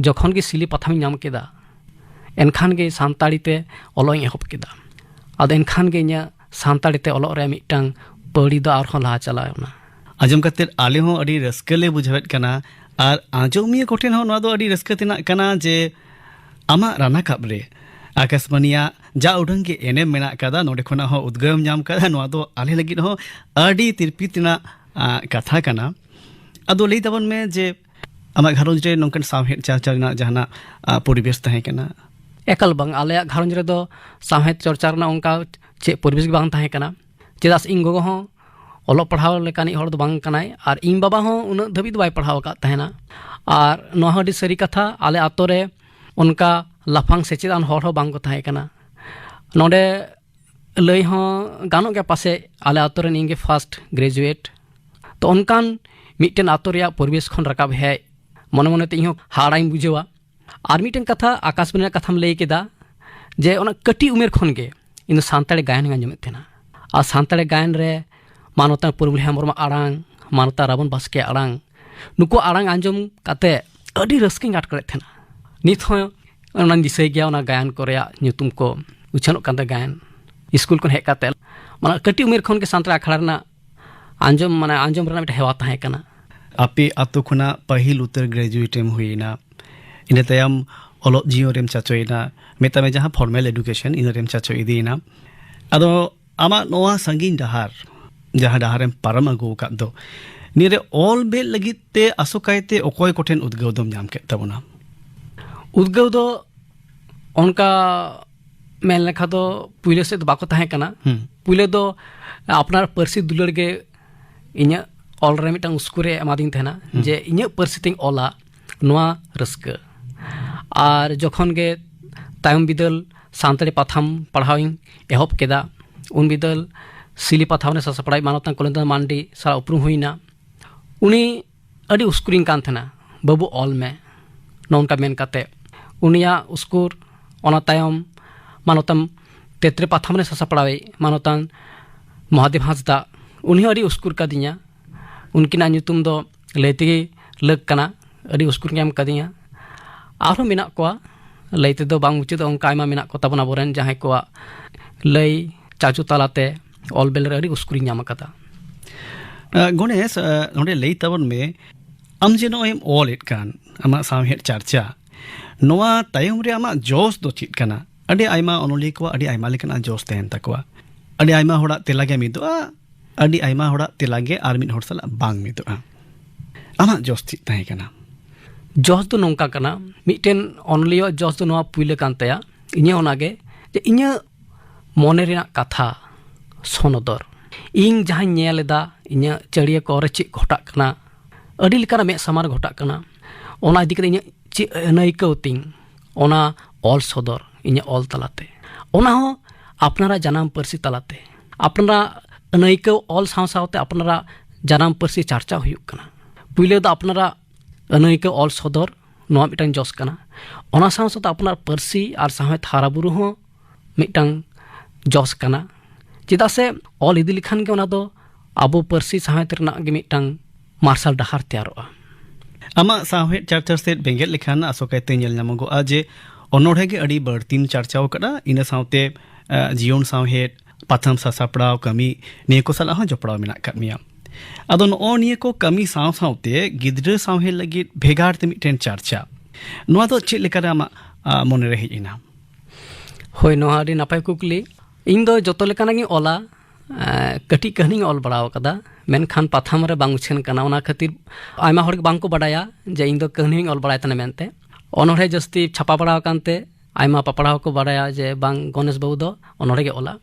ᱡᱚᱠᱷᱚᱱ ᱜᱮ ᱥᱤᱞᱤ ᱯᱟᱛᱷᱟᱢᱤᱧ ᱧᱟᱢ ᱠᱮᱫᱟ, ᱮᱱᱠᱷᱟᱱ ᱜᱮ ᱥᱟᱱᱛᱟᱲᱤ ᱛᱮ ᱚᱞᱚᱜ ᱤᱧ ᱮᱦᱚᱵ ᱠᱮᱫᱟ᱾ ᱟᱫᱚ ᱮᱱᱠᱷᱟᱱ ᱜᱮ ᱤᱧᱟᱹᱜ ᱥᱟᱱᱛᱟᱲᱤ ᱛᱮ ᱚᱞᱚᱜ ᱨᱮ ᱢᱤᱫᱴᱟᱝ ᱯᱟᱹᱣᱲᱤ ᱫᱚ ᱟᱨᱦᱚᱸ ᱞᱟᱦᱟ ᱪᱟᱞᱟᱣ ᱮᱱᱟ᱾ ᱟᱸᱡᱚᱢ ᱠᱟᱛᱮ ᱟᱞᱮ ᱦᱚᱸ ᱟᱹᱰᱤ ᱨᱟᱹᱥᱠᱟᱹ ᱞᱮ ᱵᱩᱡᱷᱟᱹᱣᱮᱫ ᱠᱟᱱᱟ᱾ ᱟᱨ ᱟᱸᱡᱚᱢᱤᱭᱟᱹ ᱠᱚᱴᱷᱮᱱ ᱦᱚᱸ ᱱᱚᱣᱟ ᱫᱚ ᱟᱹᱰᱤ ᱨᱟᱹᱥᱠᱟᱹ ᱛᱮᱱᱟᱜ ᱠᱟᱱᱟ ᱡᱮ ᱟᱢᱟᱜ ᱨᱟᱱᱟᱠᱟᱵ ᱨᱮ ᱟᱠᱟᱥᱵᱟᱱᱤᱭᱟᱜ ᱡᱟ ᱩᱰᱟᱹᱝ ᱜᱮ ᱮᱱᱮᱢ ᱢᱮᱱᱟᱜ ᱟᱠᱟᱫᱟ, ᱱᱚᱰᱮ ᱠᱷᱚᱱᱟᱜ ᱦᱚᱸ ᱩᱫᱽᱜᱟᱹᱣ ᱮᱢ ᱧᱟᱢ ᱟᱠᱟᱫᱟ᱾ ᱱᱚᱣᱟ ᱫᱚ ᱟᱞᱮ ᱞᱟᱹᱜᱤᱫ ᱦᱚᱸ ᱟᱹᱰᱤ ᱛᱤᱨᱯᱤᱛ ᱨᱮᱱᱟᱜ, ᱟ, ᱠᱟᱛᱷᱟ ᱠᱟᱱᱟ᱾ ᱟᱫᱚ ᱞᱟᱹᱭ ᱛᱟᱵᱚᱱ ᱢᱮ ᱡᱮ ᱟᱢᱟᱜ ᱜᱷᱟᱨᱚᱸᱡᱽ ᱨᱮ ᱱᱚᱝᱠᱟᱱ ᱥᱟᱶᱦᱮᱫ ᱪᱟᱨᱪᱟ ᱨᱮᱱᱟᱜ ᱡᱟᱦᱟᱱᱟᱜ, ᱟ, ᱯᱚᱨᱤᱵᱮᱥ ᱛᱟᱦᱮᱸ ᱠᱟᱱᱟ? ᱮᱠᱟᱞ ᱵᱟᱝ, ᱟᱞᱮᱭᱟᱜ ᱜᱷᱟᱨᱚᱸᱡᱽ ᱨᱮᱫᱚ ᱥᱟᱶᱦᱮᱫ ᱪᱚᱨᱪᱟ ᱨᱮᱱᱟᱜ ᱚᱱᱠᱟ ᱪᱮᱫ ᱯᱚᱨᱤᱵᱮᱥ ᱜᱮ ᱵᱟᱝ ᱛᱟᱦᱮᱸ ᱠᱟᱱᱟ᱾ ᱪᱮᱫᱟᱜ ᱥᱮ ᱤᱧ ᱜᱚᱜᱚ ᱦᱚᱸ ᱚᱞᱚᱜ ᱯᱟᱲᱦᱟᱣ ᱞᱮᱠᱟᱱᱤᱡ ᱦᱚᱲ ᱫᱚ ᱵᱟᱝ ᱠᱟᱱᱟᱭ, ᱟᱨ ᱤᱧ ᱵᱟᱵᱟ ᱦᱚᱸ ᱩᱱᱟᱹᱜ ᱫᱷᱟᱹᱵᱤᱡ ᱫᱚ ᱵᱟᱭ ᱯᱟᱲᱦᱟᱣ ᱟᱠᱟᱫ ᱛᱟᱦᱮᱱᱟ᱾ ᱟᱨ ᱱᱚᱣᱟ ᱦᱚᱸ ᱟᱹᱰᱤ ᱥᱟᱹᱨᱤ ᱠᱟᱛᱷᱟ, ᱟᱞᱮ ᱟᱛᱳ ᱨᱮ ᱚᱱᱠᱟ ᱞᱟᱯᱷᱟᱝ ᱥᱮᱪᱮᱫ ᱟᱱ ᱦᱚᱲ ᱦᱚᱸ ᱵᱟᱝ ᱠᱚ ᱛᱟᱦᱮᱸ ᱠᱟᱱᱟ᱾ ᱱᱚᱰᱮ ᱞᱟᱹᱭ ᱦᱚᱸ ᱜᱟᱱᱚᱜ ᱜᱮᱭᱟ, ᱯᱟᱥᱮᱡ ᱟᱞᱮ ᱟᱛᱳ ᱨᱮᱱ ᱤᱧ ᱜᱮ ᱯᱷᱟᱥᱴ ᱜᱨᱮᱡᱩᱭᱮᱴ᱾ ᱛᱚ ᱚᱱᱠᱟᱱ ᱢᱤᱫᱴᱮᱱ ᱟᱛᱳ ᱨᱮᱭᱟᱜ ᱯᱚᱨᱤᱵᱮᱥ ᱠᱷᱚᱱ ᱨᱟᱠᱟᱵ ᱦᱮᱡ, ᱢᱚᱱᱮ ᱢᱚᱱᱮᱛᱮ ᱤᱧ ᱦᱚᱸ ᱦᱟᱦᱟᱲᱟᱧ ᱵᱩᱡᱷᱟᱹᱣᱟ᱾ ᱟᱨ ᱢᱤᱫᱴᱮᱱ ᱠᱟᱛᱷᱟ, ᱟᱠᱟᱥᱵᱟᱱᱤ ᱨᱮᱱᱟᱜ ᱠᱟᱛᱷᱟᱢ ᱞᱟᱹᱭ ᱠᱮᱫᱟ, ᱡᱮ ᱚᱱᱟ ᱠᱟᱹᱴᱤᱡ ᱩᱢᱮᱨ ᱠᱷᱚᱱ ᱜᱮ ᱤᱧ ᱫᱚ ᱥᱟᱱᱛᱟᱲᱤ ᱜᱟᱭᱟᱱ ᱦᱚᱸᱧ ᱟᱸᱡᱚᱢᱮᱫ ᱛᱟᱦᱮᱱᱟ᱾ ᱟᱨ ᱥᱟᱱᱛᱟᱲᱤ ᱜᱟᱭᱟᱱ ᱨᱮ ᱢᱟᱱᱚᱛᱟᱱ ᱯᱩᱨᱵᱤᱞ ᱦᱮᱢᱵᱨᱚᱢᱟᱜ ᱟᱲᱟᱝ, ᱢᱟᱱᱚᱛᱟᱱ ᱨᱟᱵᱚᱱ ᱵᱟᱥᱠᱮᱭᱟᱜ ᱟᱲᱟᱝ, ᱱᱩᱠᱩ ᱟᱲᱟᱝ ᱟᱸᱡᱚᱢ ᱠᱟᱛᱮ ᱟᱹᱰᱤ ᱨᱟᱹᱥᱠᱟᱹᱧ ᱟᱴᱠᱟᱨᱮᱫ ᱛᱟᱦᱮᱱᱟ᱾ ᱱᱤᱛ ᱦᱚᱸ ᱚᱱᱟᱧ ᱫᱤᱥᱟᱹᱭ ᱜᱮᱭᱟ, ᱚᱱᱟ ᱜᱟᱭᱟᱱ ᱠᱚ ᱨᱮᱭᱟᱜ ᱧᱩᱛᱩᱢ ᱠᱚ ᱩᱪᱷᱟᱹᱱᱚᱜ ᱠᱟᱱ ᱛᱟᱦᱮᱸ ᱜᱟᱭᱟᱱ᱾ ᱥᱠᱩᱞ ᱠᱷᱚᱱ ᱦᱮᱡ ᱠᱟᱛᱮ, ᱢᱟᱱᱮ, ᱠᱟᱹᱴᱤᱡ ᱩᱢᱮᱨ ᱠᱷᱚᱱ ᱜᱮ ᱥᱟᱱᱛᱟᱲᱤ ᱟᱠᱷᱲᱟ ᱨᱮᱱᱟᱜ ᱟᱸᱡᱚᱢ, ᱢᱟᱱᱮ, ᱟᱸᱡᱚᱢ ᱨᱮᱱᱟᱜ ᱢᱤᱫᱴᱮᱱ ᱦᱮᱣᱟ ᱛᱟᱦᱮᱸ ᱠᱟᱱᱟ᱾ ᱟᱯᱮ ᱟᱛᱳ ᱠᱷᱚᱱᱟᱜ ᱯᱟᱹᱦᱤᱞ ᱩᱛᱟᱹᱨ ᱜᱨᱮᱡᱩᱭᱮᱴ ᱮᱢ ᱦᱩᱭᱮᱱᱟ, ᱤᱱᱟᱹ ᱛᱟᱭᱚᱢ ᱚᱞᱚᱜ ᱡᱤᱭᱚᱱ ᱨᱮᱢ ᱪᱟᱪᱚᱭᱮᱱᱟ, ᱢᱮᱛᱟᱜ ᱢᱮ ᱡᱟᱦᱟᱸ ᱯᱷᱚᱨᱢᱮᱞ ᱮᱰᱩᱠᱮᱥᱚᱱ, ᱤᱱᱟᱹ ᱨᱮᱢ ᱪᱟᱪᱚ ᱤᱫᱤᱭᱮᱱᱟ᱾ ᱟᱫᱚ ᱟᱢᱟᱜ ᱱᱚᱣᱟ ᱥᱟᱺᱜᱤᱧ ᱰᱟᱦᱟᱨ, ᱡᱟᱦᱟᱸ ᱰᱟᱦᱟᱨᱮᱢ ᱯᱟᱨᱚᱢ ᱟᱹᱜᱩ ᱟᱠᱟᱫ ᱫᱚ, ᱱᱤᱭᱟᱹ ᱨᱮ ᱚᱞ ᱵᱮᱫ ᱞᱟᱹᱜᱤᱫ ᱛᱮ ᱟᱥᱚᱠᱟᱭᱛᱮ ᱚᱠᱚᱭ ᱠᱚᱴᱷᱮᱱ ᱩᱫᱽᱜᱟᱹᱣ ᱫᱚᱢ ᱧᱟᱢ ᱠᱮᱫ ᱛᱟᱵᱚᱱᱟ? ᱩᱫᱽᱜᱟᱹᱣ ᱫᱚ ᱚᱱᱠᱟ ᱢᱮᱱ ᱞᱮᱠᱷᱟ ᱫᱚ ᱯᱩᱭᱞᱟᱹ ᱥᱮᱫ ᱫᱚ ᱵᱟᱠᱚ ᱛᱟᱦᱮᱸ ᱠᱟᱱᱟ᱾ ᱦᱩᱸ᱾ ᱯᱩᱭᱞᱟᱹ ᱫᱚ ᱟᱯᱱᱟᱨ ᱯᱟᱹᱨᱥᱤ ᱫᱩᱞᱟᱹᱲ ᱜᱮ ᱤᱧᱟᱹᱜ ᱚᱞ ᱨᱮ ᱢᱤᱫᱴᱟᱝ ᱩᱥᱠᱩᱨᱮ ᱮᱢᱟᱫᱤᱧ ᱛᱟᱦᱮᱱᱟ, ᱦᱩᱸ᱾ ᱡᱮ ᱤᱧᱟᱹᱜ ᱯᱟᱹᱨᱥᱤ ᱛᱤᱧ ᱚᱞᱟ, ᱱᱚᱣᱟ ᱨᱟᱹᱥᱠᱟᱹ᱾ ᱟᱨ ᱡᱚᱠᱷᱚᱱ ᱜᱮ ᱛᱟᱭᱚᱢ ᱵᱤᱫᱟᱹᱞ ᱥᱟᱱᱛᱟᱲᱤ ᱯᱟᱛᱷᱟᱢ ᱯᱟᱲᱦᱟᱣ ᱤᱧ ᱮᱦᱚᱵ ᱠᱮᱫᱟ, ᱩᱱ ᱵᱤᱫᱟᱹᱞ ᱥᱤᱞᱤ ᱯᱟᱛᱷᱟᱢ ᱨᱮ ᱥᱟᱥᱟᱯᱲᱟᱣᱤᱡ ᱢᱟᱱᱚᱛᱟᱱ ᱠᱚᱞᱮᱱᱫᱨᱚ ᱢᱟᱱᱰᱤ ᱥᱟᱞᱟᱜ ᱩᱯᱨᱩᱢ ᱦᱩᱭᱱᱟ᱾ ᱩᱱᱤ ᱟᱹᱰᱤ ᱩᱥᱠᱩᱨᱤᱧ ᱠᱟᱱ ᱛᱟᱦᱮᱱᱟ, "ᱵᱟᱹᱵᱩ, ᱚᱞ ᱢᱮ", ᱱᱚᱝᱠᱟ ᱢᱮᱱ ᱠᱟᱛᱮ᱾ ᱩᱱᱤᱭᱟᱜ ᱩᱥᱠᱩᱨ, ᱚᱱᱟ ᱛᱟᱭᱚᱢ ᱢᱟᱱᱚᱛᱟᱱ ᱛᱮᱛᱨᱮ ᱯᱟᱛᱷᱟᱢ ᱨᱮ ᱥᱟᱥᱟᱯᱲᱟᱣᱤᱡ ᱢᱟᱱᱚᱛᱟᱱ ᱢᱚᱦᱟᱫᱮᱵ ᱦᱟᱸᱥᱫᱟ, ᱩᱱᱤ ᱦᱚᱸ ᱟᱹᱰᱤ ᱩᱥᱠᱩᱨ ᱠᱟᱫᱤᱧᱟ᱾ ᱩᱱᱠᱤᱱᱟᱜ ᱧᱩᱛᱩᱢ ᱫᱚ ᱞᱟᱹᱭ ᱛᱮᱜᱮ ᱞᱟᱹᱠ ᱠᱟᱱᱟ, ᱟᱹᱰᱤ ᱩᱥᱠᱩᱨ ᱧᱟᱢ ᱠᱟᱫᱤᱧᱟ᱾ ᱟᱨᱦᱚᱸ ᱢᱮᱱᱟᱜ ᱠᱚᱣᱟ, ᱞᱟᱹᱭ ᱛᱮᱫᱚ ᱵᱟᱝ ᱢᱩᱪᱟᱹᱫᱚᱜ, ᱚᱱᱠᱟ ᱟᱭᱢᱟ ᱢᱮᱱᱟᱜ ᱠᱚ ᱛᱟᱵᱚᱱᱟ ᱟᱵᱚᱨᱮᱱ, ᱡᱟᱦᱟᱸᱭ ᱠᱚᱣᱟᱜ ᱞᱟᱹᱭ ᱪᱟᱪᱳ ᱛᱟᱞᱟᱛᱮ ᱚᱞ ᱵᱮᱞ ᱨᱮ ᱟᱹᱰᱤ ᱩᱥᱠᱩᱨᱤᱧ ᱧᱟᱢ ᱟᱠᱟᱫᱟ᱾ ᱟᱸ, ᱜᱚᱱᱮᱥ, ᱟᱸ, ᱱᱚᱰᱮ ᱞᱟᱹᱭ ᱛᱟᱵᱚᱱ ᱢᱮ, ᱟᱢ ᱡᱮ ᱱᱚᱜᱼᱚᱭ ᱮᱢ ᱚᱞᱮᱫ ᱠᱟᱱ ᱟᱢᱟᱜ ᱥᱟᱶᱦᱮᱫ ᱪᱟᱨᱪᱟ, ᱱᱚᱣᱟ ᱛᱟᱭᱚᱢ ᱨᱮ ᱟᱢᱟᱜ ᱡᱚᱥ ᱫᱚ ᱪᱮᱫ ᱠᱟᱱᱟ? ᱟᱹᱰᱤ ᱟᱭᱢᱟ ᱚᱱᱚᱞᱤᱭᱟᱹ ᱠᱚᱣᱟᱜ ᱟᱹᱰᱤ ᱟᱭᱢᱟ ᱞᱮᱠᱟᱱᱟᱜ ᱡᱚᱥ ᱛᱟᱦᱮᱱ ᱛᱟᱠᱚᱣᱟ, ᱟᱹᱰᱤ ᱟᱭᱢᱟ ᱦᱚᱲᱟᱜ ᱛᱮᱞᱟ ᱜᱮ ᱢᱤᱫᱚᱜᱼᱟ, ᱟᱹᱰᱤ ᱟᱭᱢᱟ ᱦᱚᱲᱟᱜ ᱛᱮᱞᱟ ᱜᱮ ᱟᱨ ᱢᱤᱫ ᱦᱚᱲ ᱥᱟᱞᱟᱜ ᱵᱟᱝ ᱢᱤᱫᱚᱜᱼᱟ᱾ ᱟᱢᱟᱜ ᱡᱚᱥ ᱪᱮᱫ ᱛᱟᱦᱮᱸ ᱠᱟᱱᱟ? ᱡᱚᱥ ᱫᱚ ᱱᱚᱝᱠᱟ ᱠᱟᱱᱟ, ᱢᱤᱫᱴᱮᱱ ᱚᱱᱚᱞᱤᱭᱟᱹᱣᱟᱜ ᱡᱚᱥ ᱫᱚ ᱱᱚᱣᱟ ᱯᱩᱭᱞᱟᱹ ᱠᱟᱱ ᱛᱟᱭᱟ, ᱤᱧᱟᱹᱜ ᱚᱱᱟᱜᱮ, ᱡᱮ ᱤᱧᱟᱹᱜ ᱢᱚᱱᱮ ᱨᱮᱱᱟᱜ ᱠᱟᱛᱷᱟ ᱥᱚᱱᱚᱫᱚᱨ, ᱤᱧ ᱡᱟᱦᱟᱸᱧ ᱧᱮᱞ ᱮᱫᱟ, ᱤᱧᱟᱹᱜ ᱪᱟᱹᱲᱭᱟᱹ ᱠᱚᱨᱮ ᱪᱮᱫ ᱜᱷᱚᱴᱟᱜ ᱠᱟᱱᱟ, ᱟᱹᱰᱤ ᱞᱮᱠᱟᱱᱟᱜ ᱢᱮᱫ ᱥᱟᱢᱟᱝ ᱨᱮ ᱜᱷᱚᱴᱟᱜ ᱠᱟᱱᱟ, ᱚᱱᱟ ᱤᱫᱤ ᱠᱟᱛᱮ ᱤᱧᱟᱹᱜ ᱪᱮᱫ ᱟᱹᱱᱟᱹᱭᱠᱟᱹᱣ ᱛᱤᱧ, ᱚᱱᱟ ᱚᱞ ᱥᱚᱫᱚᱨ ᱤᱧᱟᱹᱜ ᱚᱞ ᱛᱟᱞᱟᱛᱮ, ᱚᱱᱟ ᱦᱚᱸ ᱟᱯᱱᱟᱨᱟᱜ ᱡᱟᱱᱟᱢ ᱯᱟᱹᱨᱥᱤ ᱛᱟᱞᱟᱛᱮ᱾ ᱟᱯᱱᱟᱨᱟᱜ ᱟᱹᱱᱟᱹᱭᱠᱟᱹᱣ ᱚᱞ ᱥᱟᱶ ᱥᱟᱶᱛᱮ ᱟᱯᱱᱟᱨᱟᱜ ᱡᱟᱱᱟᱢ ᱯᱟᱹᱨᱥᱤ ᱪᱟᱨᱪᱟᱣ ᱦᱩᱭᱩᱜ ᱠᱟᱱᱟ᱾ ᱯᱩᱭᱞᱟᱹ ᱫᱚ ᱟᱯᱱᱟᱨᱟᱜ ᱟᱹᱱᱟᱹᱭᱠᱟᱹᱣ ᱚᱞ ᱥᱚᱫᱚᱨ, ᱱᱚᱣᱟ ᱢᱤᱫᱴᱟᱝ ᱡᱚᱥ ᱠᱟᱱᱟ᱾ ᱚᱱᱟ ᱥᱟᱶ ᱥᱟᱶᱛᱮ ᱟᱯᱱᱟᱨ ᱯᱟᱹᱨᱥᱤ ᱟᱨ ᱥᱟᱶᱦᱮᱫ ᱦᱟᱨᱟ ᱵᱩᱨᱩ ᱦᱚᱸ ᱢᱤᱫᱴᱟᱝ ᱡᱚᱥ ᱠᱟᱱᱟ᱾ ᱪᱮᱫᱟᱜ ᱥᱮ ᱚᱞ ᱤᱫᱤ ᱞᱮᱠᱷᱟᱱ ᱜᱮ ᱚᱱᱟ ᱫᱚ ᱟᱵᱚ ᱯᱟᱹᱨᱥᱤ ᱥᱟᱶᱦᱮᱫ ᱨᱮᱱᱟᱜ ᱜᱮ ᱢᱤᱫᱴᱟᱝ ᱢᱟᱨᱥᱟᱞ ᱰᱟᱦᱟᱨ ᱛᱮᱭᱟᱨᱚᱜᱼᱟ᱾ ᱟᱢᱟᱜ ᱥᱟᱶᱦᱮᱫ ᱪᱟᱨᱪᱟ ᱥᱮᱫ ᱵᱮᱸᱜᱮᱫ ᱞᱮᱠᱷᱟᱱ ᱟᱥᱚᱠᱟᱭᱛᱮ ᱧᱮᱞ ᱧᱟᱢᱚᱜᱚᱜᱼᱟ ᱡᱮ ᱚᱱᱚᱬᱦᱮ ᱜᱮ ᱟᱹᱰᱤ ᱵᱟᱹᱲᱛᱤᱢ ᱪᱟᱨᱪᱟᱣ ᱟᱠᱟᱫᱟ, ᱤᱱᱟᱹ ᱥᱟᱶᱛᱮ, ᱟᱸ, ᱡᱤᱭᱚᱱ ᱥᱟᱶᱦᱮᱫ, ᱯᱟᱛᱷᱟᱢ ᱥᱟᱥᱟᱯᱲᱟᱣ ᱠᱟᱹᱢᱤ, ᱱᱤᱭᱟᱹ ᱠᱚ ᱥᱟᱞᱟᱜ ᱦᱚᱸ ᱡᱚᱯᱲᱟᱣ ᱢᱮᱱᱟᱜ ᱟᱠᱟᱫ ᱢᱮᱭᱟ᱾ ᱟᱫᱚ ᱱᱚᱜᱼᱚ ᱱᱤᱭᱟᱹ ᱠᱚ ᱠᱟᱹᱢᱤ ᱥᱟᱶ ᱥᱟᱶᱛᱮ ᱜᱤᱫᱽᱨᱟᱹ ᱥᱟᱶᱦᱮᱫ ᱞᱟᱹᱜᱤᱫ ᱵᱷᱮᱜᱟᱨ ᱛᱮ ᱢᱤᱫᱴᱮᱱ ᱪᱟᱨᱪᱟ, ᱱᱚᱣᱟ ᱫᱚ ᱪᱮᱫ ᱞᱮᱠᱟᱨᱮ ᱟᱢᱟᱜ, ᱟᱸ, ᱢᱚᱱᱮᱨᱮ ᱦᱮᱡ ᱮᱱᱟ? ᱦᱳᱭ, ᱱᱚᱣᱟ ᱟᱹᱰᱤ ᱱᱟᱯᱟᱭ ᱠᱩᱠᱞᱤ᱾ ᱤᱧ ᱫᱚ ᱡᱚᱛᱚ ᱞᱮᱠᱟᱱᱟᱜ ᱜᱤᱧ ᱚᱞᱟ᱾ ᱮᱸ, ᱠᱟᱹᱴᱤᱡ ᱠᱟᱹᱦᱱᱤᱧ ᱚᱞ ᱵᱟᱲᱟ ᱟᱠᱟᱫᱟ, ᱢᱮᱱᱠᱷᱟᱱ ᱯᱟᱛᱷᱟᱢ ᱨᱮ ᱵᱟᱝ ᱩᱪᱷᱟᱹᱱ ᱠᱟᱱᱟ᱾ ᱚᱱᱟ ᱠᱷᱟᱹᱛᱤᱨ ᱟᱭᱢᱟ ᱦᱚᱲ ᱜᱮ ᱵᱟᱝ ᱠᱚ ᱵᱟᱰᱟᱭᱟ ᱡᱮ ᱤᱧ ᱫᱚ ᱠᱟᱹᱦᱱᱤ ᱦᱚᱸᱧ ᱚᱞ ᱵᱟᱲᱟᱭ ᱛᱟᱦᱮᱱᱟ ᱢᱮᱱᱛᱮ᱾ ᱚᱱᱚᱬᱦᱮ ᱡᱟᱹᱥᱛᱤ ᱪᱷᱟᱯᱟ ᱵᱟᱲᱟ ᱟᱠᱟᱱ ᱛᱮ ᱟᱭᱢᱟ ᱯᱟᱯᱲᱟᱣ ᱠᱚ ᱵᱟᱰᱟᱭᱟ ᱡᱮ ᱵᱟᱝ, ᱜᱚᱱᱮᱥ ᱵᱟᱹᱵᱩ ᱫᱚ ᱚᱱᱚᱬᱦᱮ ᱜᱮ ᱚᱞᱟ᱾